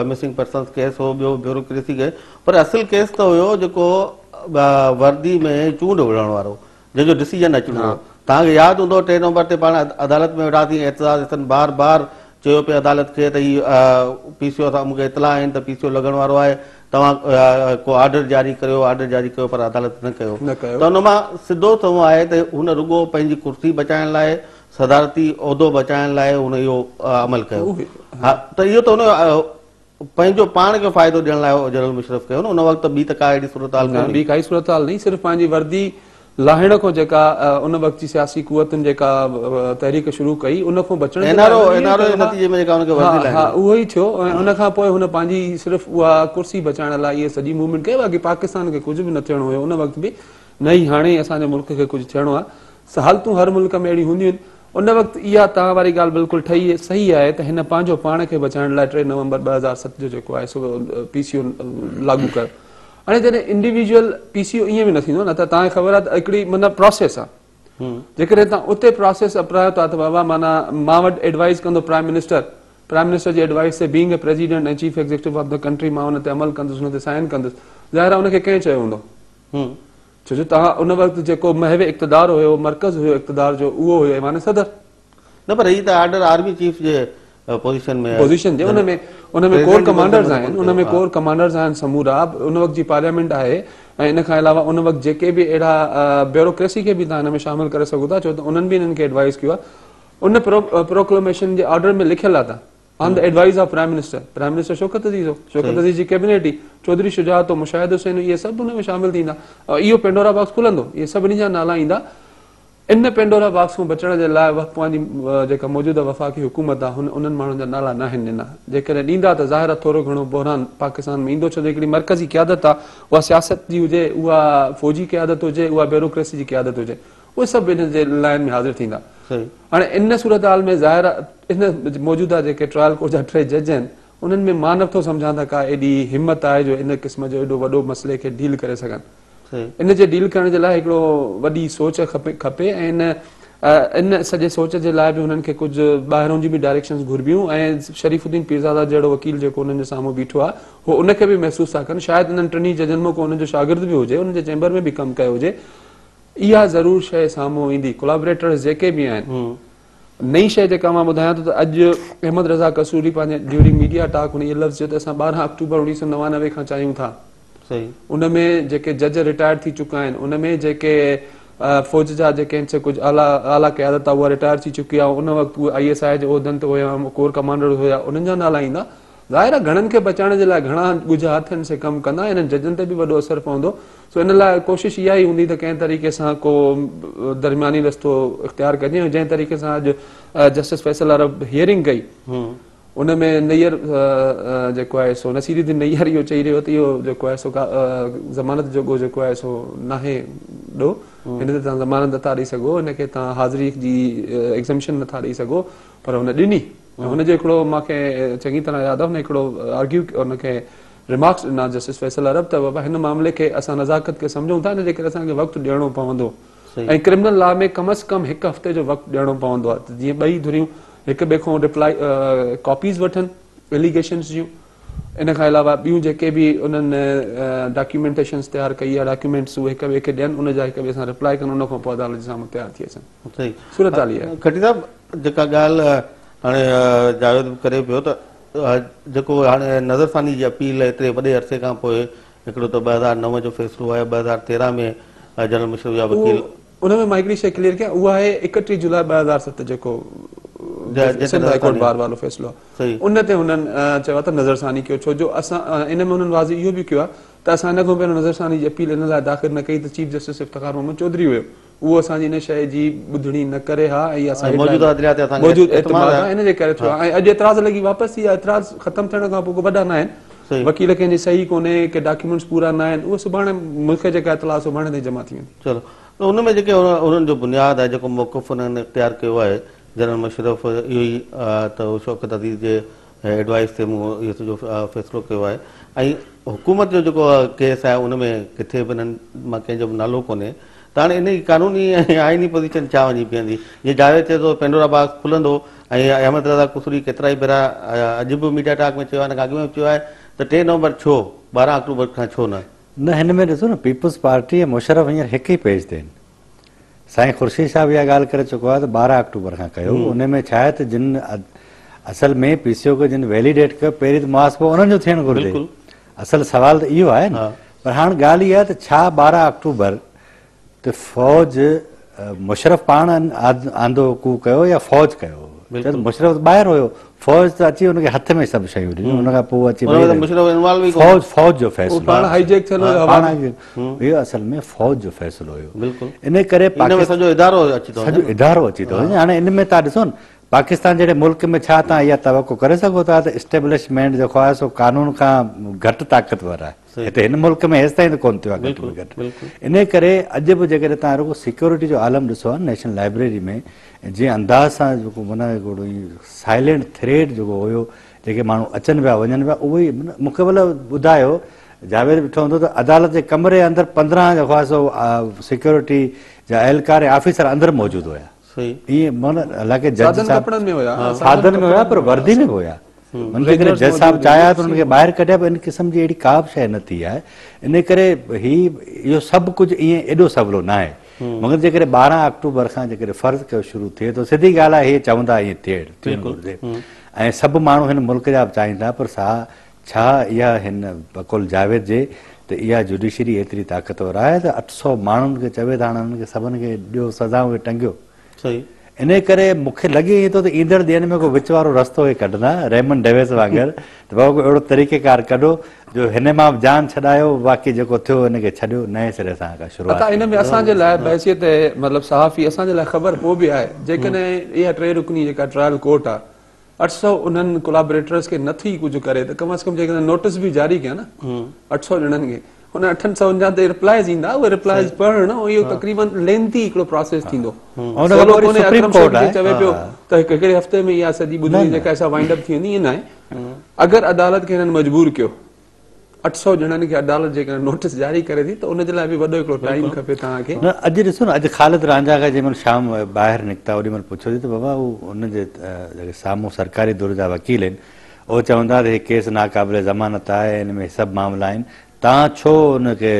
مسنگ پرسنس ڪيس هو ٻيو بيوروڪريسي کي پر اصل ڪيس ته هيو جيڪو وردي ۾ چونڊ وڙهڻ وارو جنهن جو ڊسيزن اچڻو هو. توهان کي ياد هوندو 3 نومبر تي پاڻ عدالت ۾ ويٺاسين اعتزاز احسن بار بار چيو پئي عدالت کي ته هي پي سي او اسان مون کي اطلاع آهن ته پي سي او لڳڻ وارو آهي توهان ڪو آرڊر جاري ڪريو آرڊر جاري ڪيو پر عدالت نه ڪيو ته ان مان سڌو سنئون آهي ته هن رڳو پنهنجي ڪرسي بچائڻ لاء صدارتي عهدو بچائڻ لاء هن اهو عمل ڪيو ها ته اهو ته هن پنهنجو پاڻ کي فائدو ڏيڻ لاء جنرل مشرف ڪيو نه ان وقت ٻي ته ڪا اهڙي صورتحال ڪونهي. نه ٻي ڪائي صورتحال نه صرف پنهنجي وردي لاهڻ کان جيڪا ان وقت جي سياسي قوتن جيڪا تحريڪ شروع ڪئي ان کان بچڻ جي لاء اين آر او جي نتيجي ۾ جيڪا ان کي وردي لاهڻي ها اهو ئي ٿيو ۽ ان کان پوء هن پنهنجي صرف اها ڪرسي بچائڻ لاء اها سڄي موومينٽ ڪئي باقي پاڪستان کي ڪجهه به نه ٿيڻو هيو ان وقت به نه ئي هاڻي اسان جي ملڪ کي ڪجهه ٿيڻو آهي حالتون هر ملڪ ۾ اهڙيون هونديون آهن ان وقت اها توهان واري ڳالهه بلڪل ٺهي صحيح آهي ته هن پنهنجو پاڻ کي بچائڻ لاء 3 نومبر 2007 جو جيڪو آهي سو پي سي او لاڳو ڪيو. هاڻي جڏهن انڊيويجوئل پي سي او ائين به نه ٿيندو نه ته توهان کي خبر آهي ته هڪڙي معنيٰ پراسيس آهي جيڪڏهن توهان اتي پراسيس اپنايو ٿا ته بابا معنيٰ مان وٽ ايڊوائز ڪندو پرائم منسٽر پرائم منسٽر جي ايڊوائز تي being a president ۽ chief executive of the country مان ان تي عمل ڪندس ان تي سائن ڪندس ظاهر آهي ان کي ڪنهن چيو هوندو ڇو جو توهان ان وقت جيڪو محو اقتدار هيو، مرڪز هيو اقتدار جو اهو هيو ايوان صدر. نه پر هي ته آرڊر آرمي چيف جي پوزيشن ۾ پوزيشن جي ان ۾ ان ۾ ڪور ڪمانڊرز آهن ان ۾ ڪور ڪمانڊرز آهن سمورا ان وقت جي پارليامينٽ آهي ۽ ان کان علاوه ان وقت جيڪي به اهڙا بيوروڪريسي کي به توهان ان ۾ شامل ڪري سگهو ٿا ڇو ته انهن به انهن کي ايڊوائز ڪيو آهي ان پروڪلوميشن جي آرڊر ۾ لکيل آهي ته on the advice of prime minister, prime minister Shaukat Aziz هو، شوڪت عزيز جي ڪيبنيٽ هئي، چوڌري شجاعت هو، مشاهد حسين هو، اهي سڀ ان ۾ شامل ٿيندا ۽ اهو پينڊورا باڪس کلندو، اهي سڀني جا نالا ايندا. ان پينڊورا باڪس کان بچڻ جي لاء پنهنجي جيڪا موجوده وفاقي حڪومت آهي هن انهن ماڻهن جا نالا ناهن ڏنا. جيڪڏهن ڏيندا ته ظاهر آهي ٿورو گهڻو بحران پاڪستان ۾ ايندو ڇو جو هڪڙي مرڪزي قيادت آهي اها سياست جي هجي اها فوجي قيادت هجي اها بيوروڪريسي جي قيادت هجي اهي سڀ ان جي لائن ۾ حاضر ٿيندا. هاڻي ان صورتحال ۾ ظاهر آهي ان موجوده جيڪي ٽرائل ڪورٽ جا ٽي جج آهن انهن ۾ مان نٿو سمجهان ته ڪا ايڏي همت آهي جو ان قسم جو ايڏو وڏو مسئلي کي ڊيل ڪري سگهن. ان جي ڊيل ڪرڻ جي لاء هڪڙو وڏي سوچ کپي ۽ ان ان سڄي سوچ جي لاء به هنن کي ڪجهه ٻاهرون جون به ڊائريڪشنز گهربيون ۽ شريف الدين پيرزاده جهڙو وڪيل جيڪو انهن جي سامهون بيٺو آهي هو ان کي به محسوس ٿا ڪن شايد انهن ٽنهي ججن مان ڪو انهن جو شاگرد به هجي انهن جي چيمبر ۾ به ڪم ڪيو هجي اها ضرور شيء سامهون ايندي ڪولابريٽرز جيڪي به آهن نئين شيء جيڪا مان ٻڌايان ٿو ته اڄ احمد رضا قصوري پنهنجي ڊيورنگ ميڊيا ٽاڪ هن اهو لفظ چيو ته اسان 12 آڪٽوبر 1999 کان چاهيون ٿا ان ۾ جيڪي جج رٽائرڊ ٿي چڪا آهن ان ۾ جيڪي فوج جا جيڪي آهن سي ڪجهه اعليٰ اعليٰ قيادت آهي اها رٽائر ٿي چڪي آهي ان وقت اهي I S I جي عهدن تي هيا ڪور ڪمانڊرز هيا انهن جا نالا ايندا ظاهر آهي گهڻن کي بچائڻ جي لاء گهڻا ڳجها هٿ آهن سي ڪم ڪندا انهن ججن تي به وڏو اثر پوندو سو ان لاء ڪوشش اها ئي هوندي ته ڪنهن طريقي سان ڪو درمياني رستو اختيار ڪجي ۽ جنهن طريقي سان اڄ جسٽس فيصل عرب هيئرنگ ڪئي ان ۾ نيئر جيڪو آهي سو نصير الدين نيئر اهو چئي رهيو ته اهو جيڪو آهي سو ضمانت جوڳو جيڪو آهي سو ناهي ڏوهه هن تي توهان ضمانت نٿا ڏئي سگهو هن کي توهان حاضري جي ايگزمشن نٿا ڏئي سگهو پر هن ڏني هن جو هڪڙو مان کي چڱي طرح ياد آهي هن هڪڙو آرگيو ان کي ريمارڪس ڏنا جسٽس فيصل عرب ته بابا هن معاملي کي اسان نزاڪت کي سمجهون ٿا ان جي ڪري اسان کي وقت ڏيڻو پوندو ۽ ڪرمنل لا ۾ ڪم از ڪم هڪ هفتي جو وقت ڏيڻو پوندو آهي ته جيئن ٻئي ڌريون هڪ ٻئي کان رپلائي ڪاپيز وٺن ايليگيشنز جون ان کان علاوه ٻيون جيڪي به انهن ڊاڪيومينٽيشنز تيار ڪئي آهي ڊاڪيومينٽس اهي هڪ ٻئي کي ڏين ان جا هڪ ٻئي سان رپلائي ڪن ان کان پوء عدالت جي سامهون تيار ٿي اچن صورتحال اها آهي. کٽي صاحب جيڪا ڳالهه هاڻي جاويد به ڪري پيو ته جيڪو هاڻي نظرثاني جي اپيل ايتري وڏي عرصي کان پوء هڪڙو ته 2009 جو فيصلو آهي 2013 ۾ جنرل مشرف جا وڪيل ان ۾ مان هڪڙي شيء ڪليئر ڪيان اها آهي 31 جولاء 2007 جيڪو سنڌ هائي ڪورٽ بار وارو فيصلو آهي ان تي هنن چيو آهي ته نظرثاني ڪيو ڇو جو اسان ان ۾ هنن واضح اهو به ڪيو آهي ته اسان ان کان پهريون نظرثاني جي اپيل ان لاء داخل نه ڪئي ته چيف جسٽس افتخار محمد چوڌري هيو اهو اسان جي ان شيء جي ٻڌڻي نه ڪري ها ۽ اها سائيڊ موجوده عدليه تي اسان کي موجود اعتماد آهي ان جي ڪري ٿيو آهي ۽ اڄ اعتراض لڳي واپس ٿي ويا اعتراض ختم ٿيڻ کان پوء ڪو وڏا نه آهن وڪيل ڪنهن جي صحيح ڪونهي ڪي ڊاڪيومينٽس پورا نه آهن اهو سڀاڻي مون کي جيڪا اطلاع سڀاڻي تائين جمع ٿي ويندي. چلو ته ان ۾ جيڪي انهن جو بنياد آهي جيڪو موقف انهن اختيار ڪيو آهي جنرل مشرف اهو ئي ته شوڪت عزيز جي ايڊوائيس تي مون اهو سڄو فيصلو ڪيو آهي ۽ حڪومت جو جيڪو ڪيس آهي ان ۾ ڪٿي به انهن مان ڪنهن جو به نالو ڪونهي ته هاڻي ان جي قانوني ۽ آئيني پوزيشن ڇا وڃي بيهندي جيئن جاويد چئي ٿو پينڊورا باڪس کلندو ۽ احمد رضا قصوري ڪيترائي ڀيرا اڄ به ميڊيا ٽاڪ ۾ چيو آهي ان کان اڳ ۾ به چيو آهي ته 3 نومبر ڇو 12 آڪٽوبر کان ڇو نه؟ نه هن ۾ ڏسو نه پيپلز پارٽي ۽ مشرف هينئر هڪ ئي پيج تي آهن. سائين خورشيد صاحب اها ڳالهه ڪري چڪو آهي ته 12 آڪٽوبر کان ڪيو ان ۾ ڇا آهي ته جن اصل ۾ پي سي او کي جن ويليڊيٽ ڪيو پهرين ته محاسبو انهن جو ٿيڻ گهرجي اصل سوال ته اهو آهي نه پر هاڻ ڳالهه اها آهي ته ڇا 12 آڪٽوبر تي فوج مشرف پاڻ آندو ڪو ڪيو يا فوج ڪيو مشرف ته ٻاهر هيو فوج ته اچي ان کي هٿ ۾ سڀ شيون ڏنيون ان کان پوء اچي فوج فوج جو فيصلو پاڻ هائي جيڪ ٿيل هيو پاڻ اهو اصل ۾ فوج جو فيصلو هيو بلڪل ان ڪري ان ۾ سڄو ادارو اچي ٿو سڄو ادارو اچي ٿو وڃي هاڻي ان ۾ توهان ڏسو نه پاڪستان جهڙي ملڪ ۾ ڇا توهان اها توقع ڪري سگهو ٿا ته اسٽيبلشمينٽ جيڪو آهي سو قانون کان گهٽ طاقتور آهي هتي هن ملڪ ۾ هيستائين ته ڪونه ٿيو آهي گهٽ ۾ گهٽ. انهي ڪري اڄ به جيڪڏهن توهان رڳو سيڪيورٽي جو عالم ڏسو ها نه نيشنل لائبريري ۾ جنهن انداز سان جيڪو معنيٰ هڪڙو سائلينٽ ٿريٽ جيڪو هيو جيڪي ماڻهو اچن پيا وڃن پيا اهي ئي مون کي ڀلا ٻڌايو جاويد ڏٺو هوندو ته عدالت جي ڪمري اندر 15 جيڪو آهي سو سيڪيورٽي جا اهلڪار ۽ آفيسر اندر موجود هيا. ائين معنيٰ حالانڪه جج سادن صاحب ڪپڙن ۾ هيا. سادن ۾ هيا پر وردي ۾ به هيا. معنيٰ جيڪڏهن جج صاحب چاهي ها ته انهن کي ٻاهر ڪڍي پر ان قسم جي اهڙي ڪا به شيء نه ٿي آهي. ان ڪري هي اهو سڀ ڪجهه ائين ايڏو سولو ناهي. مگر جيڪڏهن 12 آڪٽوبر کان جيڪڏهن فرض ڪيو شروع ٿئي ٿو سڌي ڳالهه آهي هي چوندا ائين ٿيڻ گهرجي ۽ سڀ ماڻهو هن ملڪ جا به چاهيندا پر سا ڇا اها هن بقول جاويد جي ته اها جوڊيشري ايتري طاقتور آهي ته 800 ماڻهن کي چوي ته هاڻ انهن کي سڀن کي ڏيو سزائون ۽ ٽنگيو. صحيح. انهيء ڪري مون کي لڳي ائين ٿو ته ايندڙ ڏينهن ۾ ڪو وچ وارو رستو اهي ڪڍندا، ريمنڊ ڊيوس وانگر، ته بابا ڪو اهڙو طريقيڪار ڪڍو جو هن مان به جان ڇڏايو، باقي جيڪو ٿيو ان کي ڇڏيو، نئين سري سان ڪا شروعات عطا ان ڪيون. ۾ اسان جي لاء بحيثيت مطلب صحافي اسان جي لاء خبر پوء به آهي جيڪڏهن اها ٽي رڪني جيڪا ٽرائل ڪورٽ آهي 800 انهن ڪولابريٽرز کي نه ٿي ڪجهه ڪري ته ڪم از ڪم جيڪڏهن نوٽس به جاري ڪيان نه 800 ڄڻن کي ان اٺن سون جا تي رپلائز ايندا اهي رپلائز پڙهڻ اهو تقريبن لينٿي هڪڙو پراسيس ٿيندو سولو ڪونهي اڪرم شيخ جي چوي پيو ته هڪڙي هفتي ۾ اها سڄي ٻڌڻي جيڪا سا وائنڊ اپ ٿي ويندي ائين ناهي اگر عدالت کي هنن مجبور ڪيو 800 ڄڻن کي عدالت جيڪڏهن نوٽس جاري ڪري ٿي ته ان جي لاء به وڏو هڪڙو ٽائيم کپي توهان کي. نه اڄ ڏسو نه اڄ خالد رانجها کان جنهن مهل شام ٻاهر نڪتا اوڏي مهل پڇيوسين ته بابا هو ان جي جيڪي سامهون سرڪاري ڌر جا وڪيل آهن اهي چون ٿا ته هي ڪيس ناقابل ضمانت آهي ان ۾ سڀ معاملا آهن توهان ڇو ان کي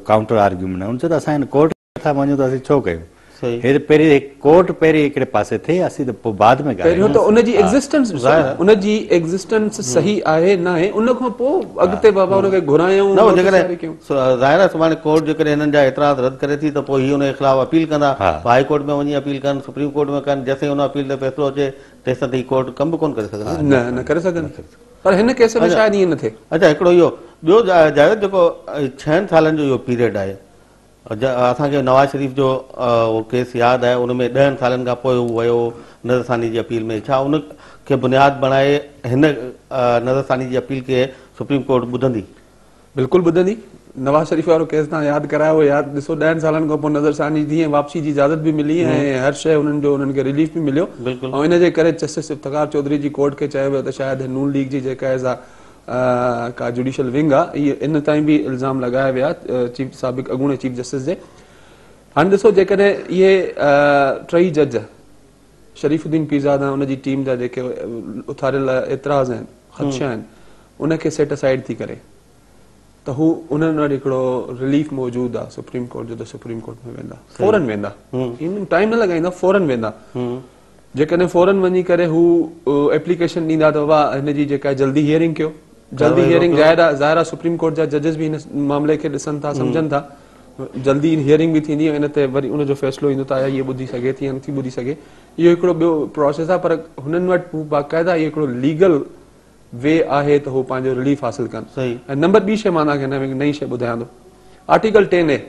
ڪائونٽر آرگيومينٽ هن چيو ته اسان هن ڪورٽ کي نٿا مڃون ته اسين ڇو ڪيون هي ته پهرين ڪورٽ پهرين هڪڙي پاسي ٿئي اسين ته پوء بعد ۾ پهريون ته ان جي ايگزسٽنس ڏسو نه ان جي ايگزسٽنس صحيح آهي ناهي ان کان پوء اڳتي بابا ان کي گهرايون نه جيڪڏهن ظاهر آهي سڀاڻي ڪورٽ جيڪڏهن هنن جا اعتراض رد ڪري ٿي ته پوء هي ان جي خلاف اپيل ڪندا هاء ڪورٽ ۾ وڃي اپيل ڪن سپريم ڪورٽ ۾ ڪن جيسين ان اپيل تي فيصلو اچي تيسين ته هي ڪورٽ ڪم به ڪونه ڪري سگهندي نه نه ڪري سگهندي پر هن ڪيس ۾ شايد ائين نه ٿئي. اڇا هڪڙو اهو ٻيو جاويد جيڪو ڇهن سالن جو اهو پيريڊ آهي اسان کي نواز شريف جو اهو ڪيس ياد آهي ان ۾ ڏهن سالن کان پوء هو ويو نظرثاني جي اپيل ۾ ڇا ان کي بنياد بڻائي هن نظرثاني جي اپيل کي سپريم ڪورٽ ٻڌندي؟ بلڪل ٻڌندي. نواز شريف وارو ڪيس توهان ياد ڪرايو ياد ڏسو ڏهن سالن کان پوء نظرثاني ٿي ۽ واپسي جي اجازت به ملي ۽ هر شيء انهن جو انهن کي رليف به مليو ۽ ان جي ڪري جسٽس افتخار چوڌري جي ڪورٽ کي چيو ويو ته شايد نون ليگ جي جيڪا آهي سا ڪا جوڊيشل ونگ آ اهي ان تائين به الزام لڳايا ويا چيف سابق اڳوڻي چيف جسٽس جي هاڻي ڏسو جيڪڏهن اهي ٽئي جج شريف الدين پيرزاده ان جي ٽيم جا جيڪي اٿاريل اعتراض آهن خدشا آهن ان کي سيٽ اسائيڊ ٿي ڪري ته هو انهن وٽ هڪڙو رليف موجود آ سپريم ڪورٽ جو ته سپريم ڪورٽ ۾ ويندا فورن ويندا ٽائيم نه لڳائيندا فورن ويندا جيڪڏهن فورن وڃي ڪري هو ايپليڪيشن ڏيندا ته بابا هن جي جيڪا جلدي هيئرنگ ڪيو جلدي هيئرنگ ظاهر آهي ظاهر آهي سپريم ڪورٽ جا ججز به هن معاملي کي ڏسن ٿا سمجهن ٿا جلدي هيئرنگ به ٿيندي ۽ ان تي وري ان جو فيصلو ايندو ته آيا هيء ٻڌي سگهي ٿي يا نٿي ٻڌي سگهي اهو هڪڙو ٻيو پروسيس آهي پر هنن وٽ هو باقاعده اهو هڪڙو ليگل وي آهي ته هو پنهنجو رليف حاصل ڪن ۽ نمبر ٻي شيء مان توهان کي هن ۾ نئين شيء ٻڌايان ٿو آرٽيڪل ٽين اي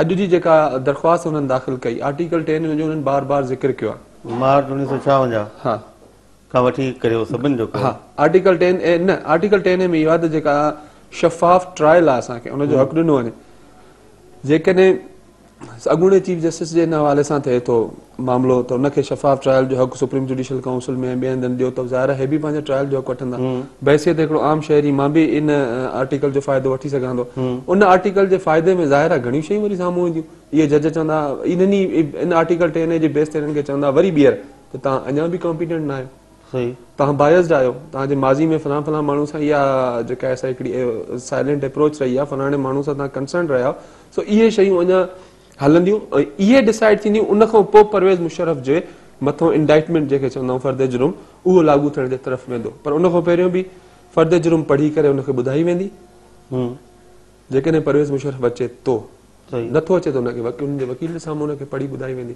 اڄ جي جيڪا درخواست انهن داخل ڪئي آرٽيڪل ٽين جو انهن بار بار ذڪر ڪيو آهي. مارچ 1956 ها. کان وٺي ڪريو سڀن جو ڪيو. ها آرٽيڪل ٽين اي نه آرٽيڪل ٽين اي ۾ اهو آهي ته جيڪا شفاف ٽرائل آهي اسان کي ان جو حق ڏنو وڃي جيڪڏهن اڳوڻي چيف جسٽس جي ان حوالي سان ٿئي ٿو معاملو ته ان کي شفاف ٽرائل جو حق سپريم جوڊيشل ڪائونسل ۾ ٻين هنڌن ڏيو ته ظاهر آهي هي به پنهنجي ٽرائل جو حق وٺندا. بحيثيت هڪڙو عام شهري مان به ان آرٽيڪل جو فائدو وٺي سگهان ٿو. ان آرٽيڪل جي فائدي ۾ ظاهر آهي گهڻيون شيون وري سامهون اينديون. اهي جج چوندا انهن ئي ان آرٽيڪل ٽين اي جي بيس تي انهن کي چوندا وري ٻيهر ته توهان اڃا به ڪامپيٽنٽ نه آهيو. توهان بايسڊ آهيو. توهان جي ماضي ۾ فلان فلان ماڻهو سان اها جيڪا آهي سا هڪڙي سائلنٽ اپروچ رهي آهي فلاڻي ماڻهو سان توهان ڪنسرن رهيا آهيو. سو اهي شيون اڃا هلنديون ۽ اهي ڊسائيڊ ٿينديون ان کان پوء پرويز مشرف جي مٿان انڊائٽمينٽ جنهن کي چوندا آهيون فرد جرم اهو لاڳو ٿيڻ جي طرف ويندو پر ان کان پهريون به فرد جرم پڙهي ڪري ان کي ٻڌائي ويندي جيڪڏهن پرويز مشرف اچي ٿو نٿو اچي ته ان کي ان جي وڪيل جي سامهون ان کي پڙهي ٻڌائي ويندي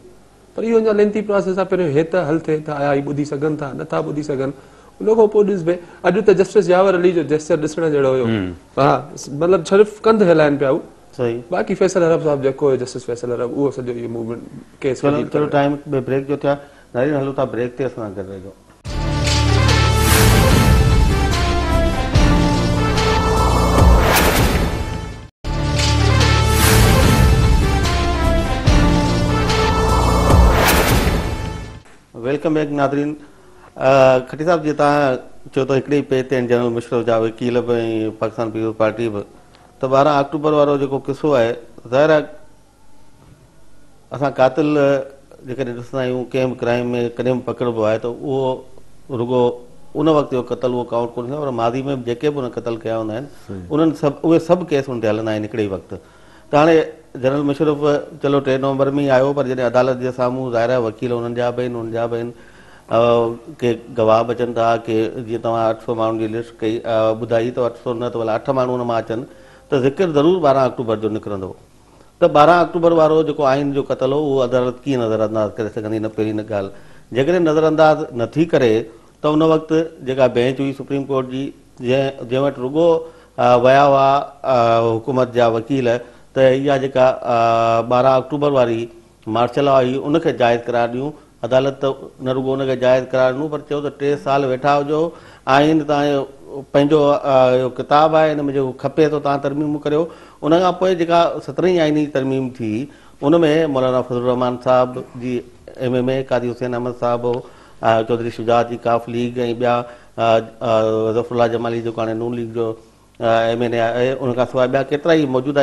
پر اهو اڃا لينٿي پراسيس آهي پهريون هي ته حل ٿئي ته آيا هي ٻڌي سگهن ٿا نٿا ٻڌي سگهن ان کان پوء ڏسبي اڄ ته جسٽس ياور علي جو جيسچر ڏسڻ جهڙو هيو ها مطلب صرف ڪنڌ هلائن پيا هو صحيح. باقي فيصل عرب صاحب جيڪو هيو جسٽس فيصل عرب اهو سڄو اهو موومينٽ ڪيس کي چلو ڊيل چلو ڪري. ٽائيم بريڪ جو ٿيو آهي ناظرين هلون ٿا بريڪ تي اسان سان گڏ رهجو. Welcome back ناظرين کٽي صاحب جيئن توهان چيو ته هڪڙي ئي پيج تي آهن جنرل مشرف جا وڪيل به ۽ پاڪستان پيپلز پارٽي به ته 12 آڪٽوبر وارو جيڪو قصو آهي ظاهر آهي اسان قاتل جيڪڏهن ڏسندا آهيون ڪنهن به ڪرائيم ۾ ڪڏهن به پڪڙبو آهي ته اهو رڳو ان وقت جو قتل اهو ڪائونٽ ڪونه ٿيندو پر ماضي ۾ به جيڪي به ان قتل ڪيا هوندا آهن انهن سڀ اهي سڀ ڪيس ان تي هلندا آهن هڪڙي ئي وقت ته هاڻي جنرل مشرف چلو 3 نومبر ۾ ئي آيو پر جڏهن عدالت جي سامهون ظاهر آهي وڪيل انهن جا به آهن انهن جا به آهن ڪي گواهه به اچن ٿا ڪي جيئن توهان 800 ماڻهن جي لسٽ ڪئي ٻڌائي ته 800 نه ته ڀلا 8 ماڻهو ان مان اچن ته ذڪر ضرور 12 آڪٽوبر جو نڪرندو ته 12 آڪٽوبر وارو جيڪو آئين جو قتل هو اهو عدالت ڪيئن نظر انداز ڪري سگهندي نه پهرين ڳالهه جيڪڏهن نظر انداز نٿي ڪري ته ان وقت جيڪا بينچ هئي سپريم ڪورٽ جي جنهن جنهن وٽ رڳو ويا هئا حڪومت جا وڪيل ته اها جيڪا 12 آڪٽوبر واري مارشل لا هئي ان کي جائز قرار ڏيون. عدالت ته نه رڳو ان کي جائز قرار ڏنو پر چيو ته 3 سال ويٺا هجو، آئين توهان جو پنهنجو اهو ڪتاب آهي ان ۾ جيڪو کپي ٿو توهان ترميمون ڪريو. ان کان پوء جيڪا 17هين آئيني ترميم ٿي ان ۾ مولانا فضل الرحمان صاحب جي ايم ايم اي قاضي حسين احمد صاحب هو، چوڌري شجاعت جي قاف ليگ ۽ ٻيا ظفر الله جمالي جيڪو هاڻي نون ليگ جو ايم اين اي آهي ان کان سواء ٻيا ڪيترا ئي موجوده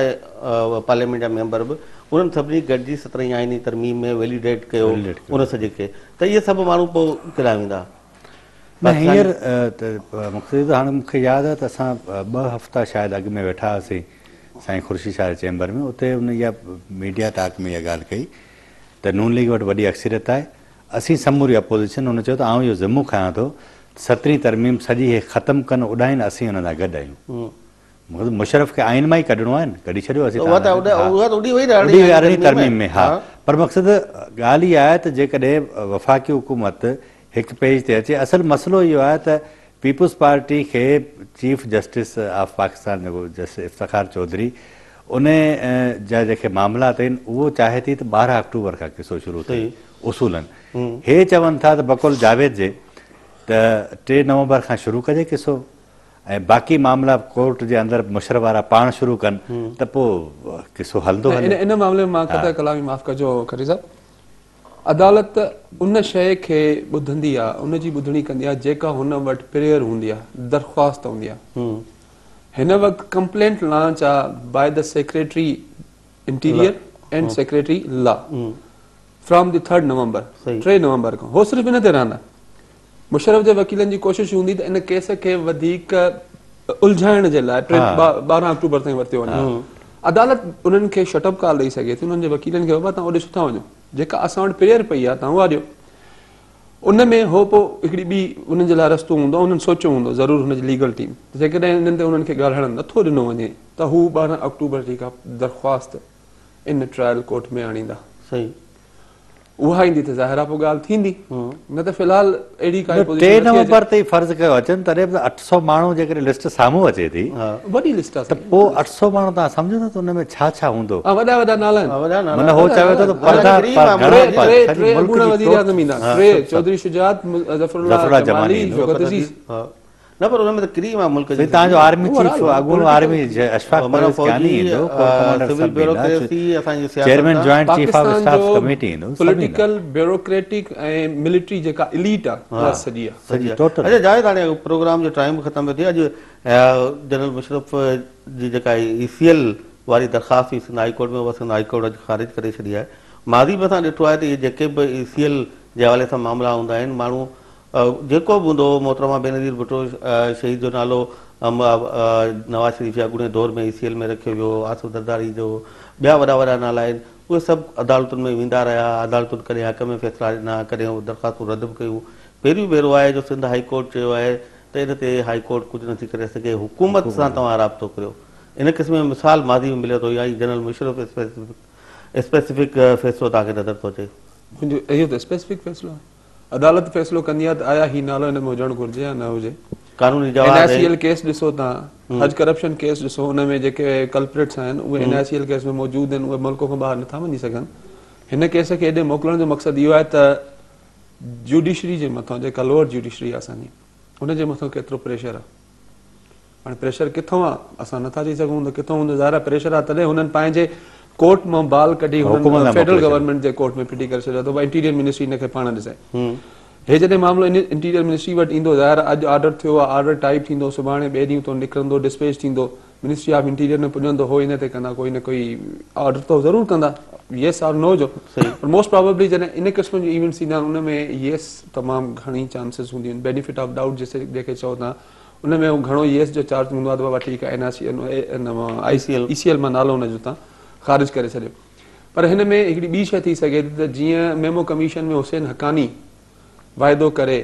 پارليامينٽ جا ميمبر به انهن سڀني گڏجي 17هين آئيني ترميم ۾ ويليڊيٽ ڪيو ان سڄي کي ته اهي سڀ ماڻهو پوء ڪيڏانهن ويندا؟ نه هينئر ته مقصد هاڻي مون کي ياد آهي ته اسان 2 هفتا شايد اڳ ۾ ويٺا هئاسين سائين خورشيد شاهه جي چيمبر ۾ اتي ان اها ميڊيا ٽاڪ ۾ اها ڳالهه ڪئي ته نون ليگ وٽ وڏي اڪثريت آهي اسين سموري اپوزيشن هن چيو ته آئون اهو ذمو کڻان ٿو ته 17هين ترميم سڄي هي ختم ڪن اڏائين اسين انهن سان گڏ آهيون. مقصد مشرف کي آئين مان ئي ڪڍڻو آهي نه ڪڍي ڇڏيو اسين اها ته اها ته اڏي وئي نه اڏي وئي 18هين ترميم ۾ ها پر مقصد ڳالهه اها آهي ته جيڪڏهن وفاقي حڪومت هڪ پيج تي اچي اصل مسئلو اهو آهي ته پيپلز پارٽي کي چيف جسٽس آف پاڪستان جيڪو جسٽس افتخار چوڌري ان جا جيڪي معاملات آهن اهو چاهي ٿي ته 12 آڪٽوبر کان قصو شروع ٿئي اصولن هي چون ٿا ته بقول جاويد جي ته 3 نومبر کان شروع ڪجي قصو ۽ باقي معاملا ڪورٽ جي اندر مشرف وارا پاڻ شروع ڪن ته پوء قصو هلندو هلي. ان معاملي ۾ مان قطع ڪلامي معاف ڪجو کٽي صاحب عدالت ان شيء کي ٻڌندي آ ان جي ٻڌڻي ڪندي آ جيڪا هن وٽ پريئر هوندي آ درخواست هوندي آ هن وقت ڪمپلينٽ لانچ آ by the secretary interior and secretary law from the third November 3 نومبر کان هو صرف ان تي رهندا مشرف جي وڪيلن جي ڪوشش هوندي ته ان ڪيس کي وڌيڪ الجهائڻ جي لاء 12 آڪٽوبر تائين ورتو وڃي عدالت انهن کي شٽ اپ ڪال ڏئي سگهي ٿي انهن جي وڪيلن کي بابا توهان اوڏي ڇو ٿا وڃو جيڪا اسان وٽ پريئر پئي آهي توهان اها ڏيو ان ۾ هو پوء هڪڙي ٻي انهن جي لاء رستو هوندو انهن سوچيو هوندو ضرور هن جي ليگل ٽيم جيڪڏهن انهن تي انهن کي ڳالهائڻ نٿو ڏنو وڃي ته هو 12 آڪٽوبر جي ڪا درخواست ان ٽرائل ڪورٽ ۾ آڻيندا. صحيح. اها ايندي ته ظاهر آ پوء ڳالهه ٿيندي نه ته في الحال اهڙي ڪائي پوزيشن 3 نومبر تي فرض ڪيو اچن تڏهن به 800 ماڻهو جيڪڏهن لسٽ سامهون اچي ٿي وڏي لسٽ آ ته پوء 800 ماڻهو توهان سمجهو ٿا ته ان ۾ ڇا ڇا هوندو؟ ها وڏا وڏا نالا آهن. وڏا نالا معنيٰ هو چوي ٿو ته پردا گهڻا پر سڄي ملڪ جي وزير اعظم ايندا ٽي چوڌري شجاعت ظفر الله جمالي شوڪت عزيز. نه پر ان ۾ ته ڪريم آ ملڪ جي. سائين توهان جو آرمي چيف اڳوڻو آرمي اشفاق پرويز ڪياني ايندو ڪور ڪمانڊر سڀ ايندا chairman joint chief of staff committee ايندو سڀ ايندا. پوليٽيڪل بيوروڪريٽڪ ۽ ملٽري جيڪا اليٽ آ اها سڄي آ. سڄي ٽوٽل. اڇا جاويد هاڻي پروگرام جو ٽائيم به ختم پيو ٿئي اڄ جنرل مشرف جي جيڪا اي سي ايل واري درخواست هئي سنڌ هائي ڪورٽ ۾ اها سنڌ هائي ڪورٽ اڄ خارج ڪري ڇڏي آهي ماضي ۾ اسان ڏٺو آهي ته اهي جيڪي به اي سي ايل جي حوالي سان معاملا هوندا آهن ماڻهو جيڪو به هوندو هو، محترمه بينظير ڀٽو شهيد جو نالو نواز شريف جي اڳوڻي دور ۾ اي سي ايل ۾ رکيو ويو، آصف زرداري جو ٻيا وڏا وڏا نالا آهن، اهي سڀ عدالتن ۾ ويندا رهيا، عدالتن ڪڏهن حق ۾ فيصلا ڏنا، ڪڏهن درخواستون رد به ڪيون، پهريون ڀيرو آهي جو سنڌ هائي ڪورٽ چيو آهي ته ان تي هائي ڪورٽ ڪجهه نٿي ڪري سگهي، حڪومت سان توهان رابطو ڪريو، ان قسم جو مثال ماضي ۾ ملي ٿو يا هي جنرل مشرف اسپيسفڪ فيصلو توهان کي نظر ٿو اچي؟ منهنجو اهو ته اسپيسفڪ فيصلو آهي. عدالت فيصلو ڪندي آهي ته آيا هي نالو هن ۾ هجڻ گهرجي يا نه هجي. قانوني جواز اين آء سي ايل ڪيس ڏسو توهان، حج ڪرپشن ڪيس ڏسو، ان ۾ جيڪي ڪلپريٽس آهن اهي N I C L case ۾ موجود آهن، اهي ملڪ کان ٻاهر نٿا وڃي سگهن. هن ڪيس کي هيڏي موڪلڻ جو مقصد اهو آهي ته جوڊيشري جي مٿان جيڪا لوئر جوڊيشري آهي اسان جي ان جي مٿان ڪيترو پريشر آهي. هاڻي پريشر ڪٿان آ اسان نٿا چئي سگهون ته ڪٿان هوندو ظاهر آ پريشر آ تڏهن هنن پنهنجي ڪورٽ مان بال ڪڍي هنن فيڊرل گورنمينٽ جي ڪورٽ ۾ ڦٽي ڪري ڇڏيو ته بابا انٽيريئر منسٽري هن کي پاڻ ڏسي هي جڏهن معاملو انٽيريئر منسٽري وٽ ايندو ظاهر آ اڄ آرڊر ٿيو آ آرڊر ٽائپ ٿيندو سڀاڻي ٻئي ڏينهن اتان نڪرندو ڊسپيچ ٿيندو منسٽري آف انٽيريئر ۾ پڄندو هو ان تي ڪندا ڪوئي نه ڪوئي آرڊر ته ضرور ڪندا يس آر نو جو پر موسٽ پرابيبلي جڏهن ان قسم جون ايونٽس ٿيندا آهن ان ۾ يس تمام گهڻي چانسز هونديون آهن بينيفٽ آف ڊائوٽ جسي جنهن کي چئو ٿا ان ۾ گهڻو يس جو چارج هوندو آهي ته بابا ٺيڪ آهي اين آء سي اي سي ايل مان نالو هن جو تان خارج ڪري ڇڏيو پر هن ۾ هڪڙي ٻي شيء ٿي سگهي ٿي ته جيئن ميمو ڪميشن ۾ حسين حقاني واعدو ڪري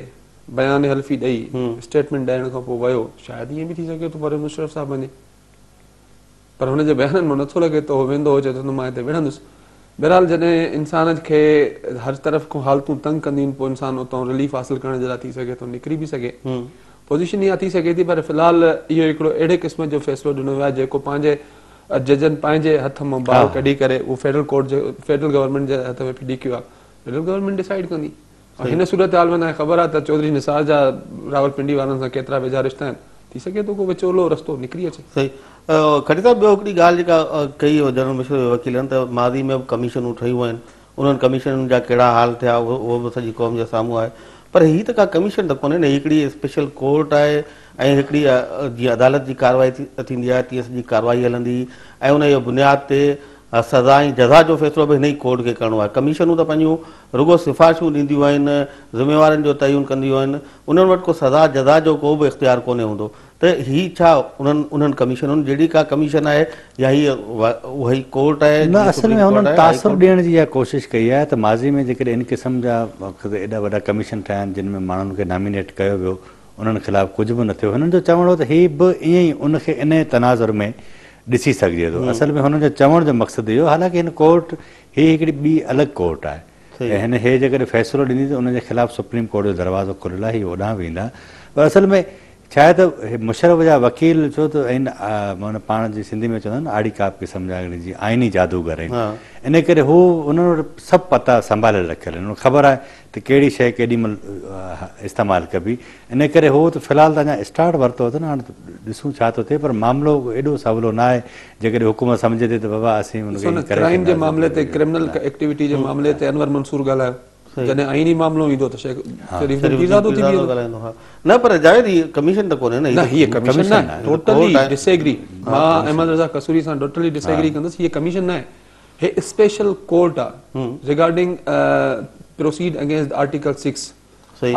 بيان حلفي ڏئي اسٽيٽمينٽ ڏيڻ کان پوء ويو شايد ائين به ٿي سگهي ٿو پرويز مشرف صاحب وڃي. پر هن جي بيانن مان نٿو لڳي ته هو ويندو هو چئي ٿو ته مان هتي وڙهندس. بهرحال جڏهن انسان کي هر طرف کان حالتون تنگ ڪنديون آهن پوء انسان اتان رليف حاصل ڪرڻ جي لاء ٿي سگهي ٿو نڪري به سگهي. پوزيشن اها ٿي سگهي ٿي پر في الحال اهو هڪڙو اهڙي قسم جو فيصلو ڏنو ويو آهي جيڪو پنهنجي ججن پنهنجي هٿ مان بال ڪڍي ڪري اهو فيڊرل ڪورٽ جي فيڊرل گورنمينٽ جي هٿ ۾ ڦٽي ڪيو آهي. فيڊرل گورنمينٽ ڊسائيڊ ڪندي. ۽ هن صورتحال ۾ توهان کي خبر آهي ته چوڌري نثار جا راولپنڊي وارن سان ڪيترا ويجها رشتا آهن، ٿي سگهي ٿو ڪو وچولو رستو نڪري اچي. صحيح کٽي صاحب ٻيو هڪڙي ڳالهه جيڪا ڪئي جنرل مشرف جي وڪيلن ته ماضي ۾ به ڪميشنون ٺهيون آهن انهن ڪميشنن جا ڪهڙا حال ٿيا اهو به سڄي قوم جي سامهون آهي پر هي ته ڪا ڪميشن ته ڪونهي نه هي هڪڙي اسپيشل ڪورٽ آهي ۽ هڪڙي جيئن عدالت جي ڪارروائي ٿيندي آهي تيئن سڄي ڪارروائي هلندي ۽ ان جي بنياد تي سزا ۽ جزا جو فيصلو به هن ئي ڪورٽ کي ڪرڻو آهي. ڪميشنون ته پنهنجون رڳو سفارشون ڏينديون آهن، ذميوارن جو تعين ڪنديون آهن، انهن وٽ ڪو سزا جزا جو ڪو به اختيار ڪونهي هوندو ته هي ڇا انهن انهن ڪميشنن جهڙي ڪا ڪميشن آهي يا هي اها ئي ڪورٽ آهي نه جيئن اصل سپريم ۾ ڪورٽ هنن آهي، هائي تاثر ڪورٽ. ڏيڻ جي اها ڪوشش ڪئي آهي ته ماضي ۾ جيڪڏهن ان قسم جا ايڏا وڏا ڪميشن ٺاهيا آهن جن ۾ ماڻهن کي نامينيٽ ڪيو ويو انهن خلاف ڪجهه به نه ٿيو. هنن جو چوڻ هو ته هي به ائين ئي ان کي انهيء تناظر ۾ ڏسي سگهجي ٿو. اصل ۾ هنن جو چوڻ جو مقصد اهو حالانڪه هن ڪورٽ هي هڪڙي ٻي الڳ ڪورٽ آهي ۽ هن هي جيڪڏهن فيصلو ڏيندي ته ان جي خلاف سپريم ڪورٽ جو دروازو کليل آهي هي اوڏانهن ويندا پر اصل ۾ ڇا آهي ته مشرف جا وڪيل ڇو ته آهن معنيٰ پاڻ جي سنڌي ۾ چوندا آهن نه آڙي ڪاپ قسم جا جي آئيني جادوگر آهن ان ڪري هو انهن وٽ سڀ پتا سنڀاليل رکيل آهن انهن کي خبر آهي ته ڪهڙي شيء ڪيڏي مهل استعمال ڪبي ان ڪري هو ته في الحال ته اڃا اسٽارٽ ورتو اٿن هاڻ ڏسون ڇا ٿو ٿئي پر معاملو ايڏو سولو نه آهي جيڪڏهن حڪومت سمجهي ٿي ته بابا اسين ان کي ڏسو نه ائين ڪري ڪرائيم جي ڇڏينداسين معاملي تي ڪرمنل ايڪٽيوٽي جي معاملي تي انور منصور ڳالهايو جڏهن آئيني معاملو ايندو ته شيخ شريف الدين پيرزادو ٿي بيهندو. ها نه پر جاويد هي ڪميشن ته ڪونهي نه نه هي ڪميشن نه آهي ٽوٽلي ڊس ايگري مان احمد رضا قصوري سان ٽوٽلي ڊس ايگري ڪندس هي ڪميشن نه آهي هي اسپيشل ڪورٽ آ regarding proceed against article 6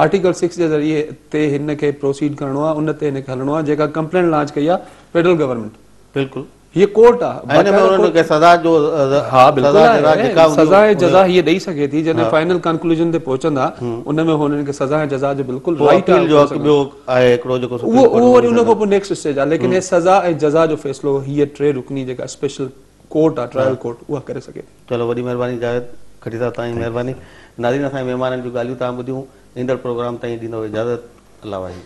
article 6 جي ذريعي تي هن کي پروسيڊ ڪرڻو آ ان تي هن کي هلڻو آ جيڪا ڪمپلينٽ لانچ ڪئي آ فيڊرل گورنمينٽ بلڪل هي ڪورٽ آ ۽ هن ۾ انهن کي سزا جو ها بلڪل آهي سزا ۽ جزا هي ڏئي سگهي ٿي جڏهن فائنل ڪنڪلوزن تي پهچندا ان ۾ هنن کي سزا ۽ جزا جو بلڪل رائٽ آ اپيل جو حق ٻيو آهي هڪڙو جيڪو سپريم ڪورٽ اهو وري ان کان پوء نيڪسٽ اسٽيج آ ليڪن هي سزا ۽ جزا جو فيصلو هي ٽي رڪني جيڪا اسپيشل ڪورٽ آ ٽرائل ڪورٽ اها ڪري سگهي ٿي. چلو وڏي مهرباني جاويد کٽي صاحب توهان جي مهرباني ناظرين اسان جي مهمانن جون ڳالهيون توهان ٻڌيون ايندڙ پروگرام تائين ڏيندو اجازت الله واهي.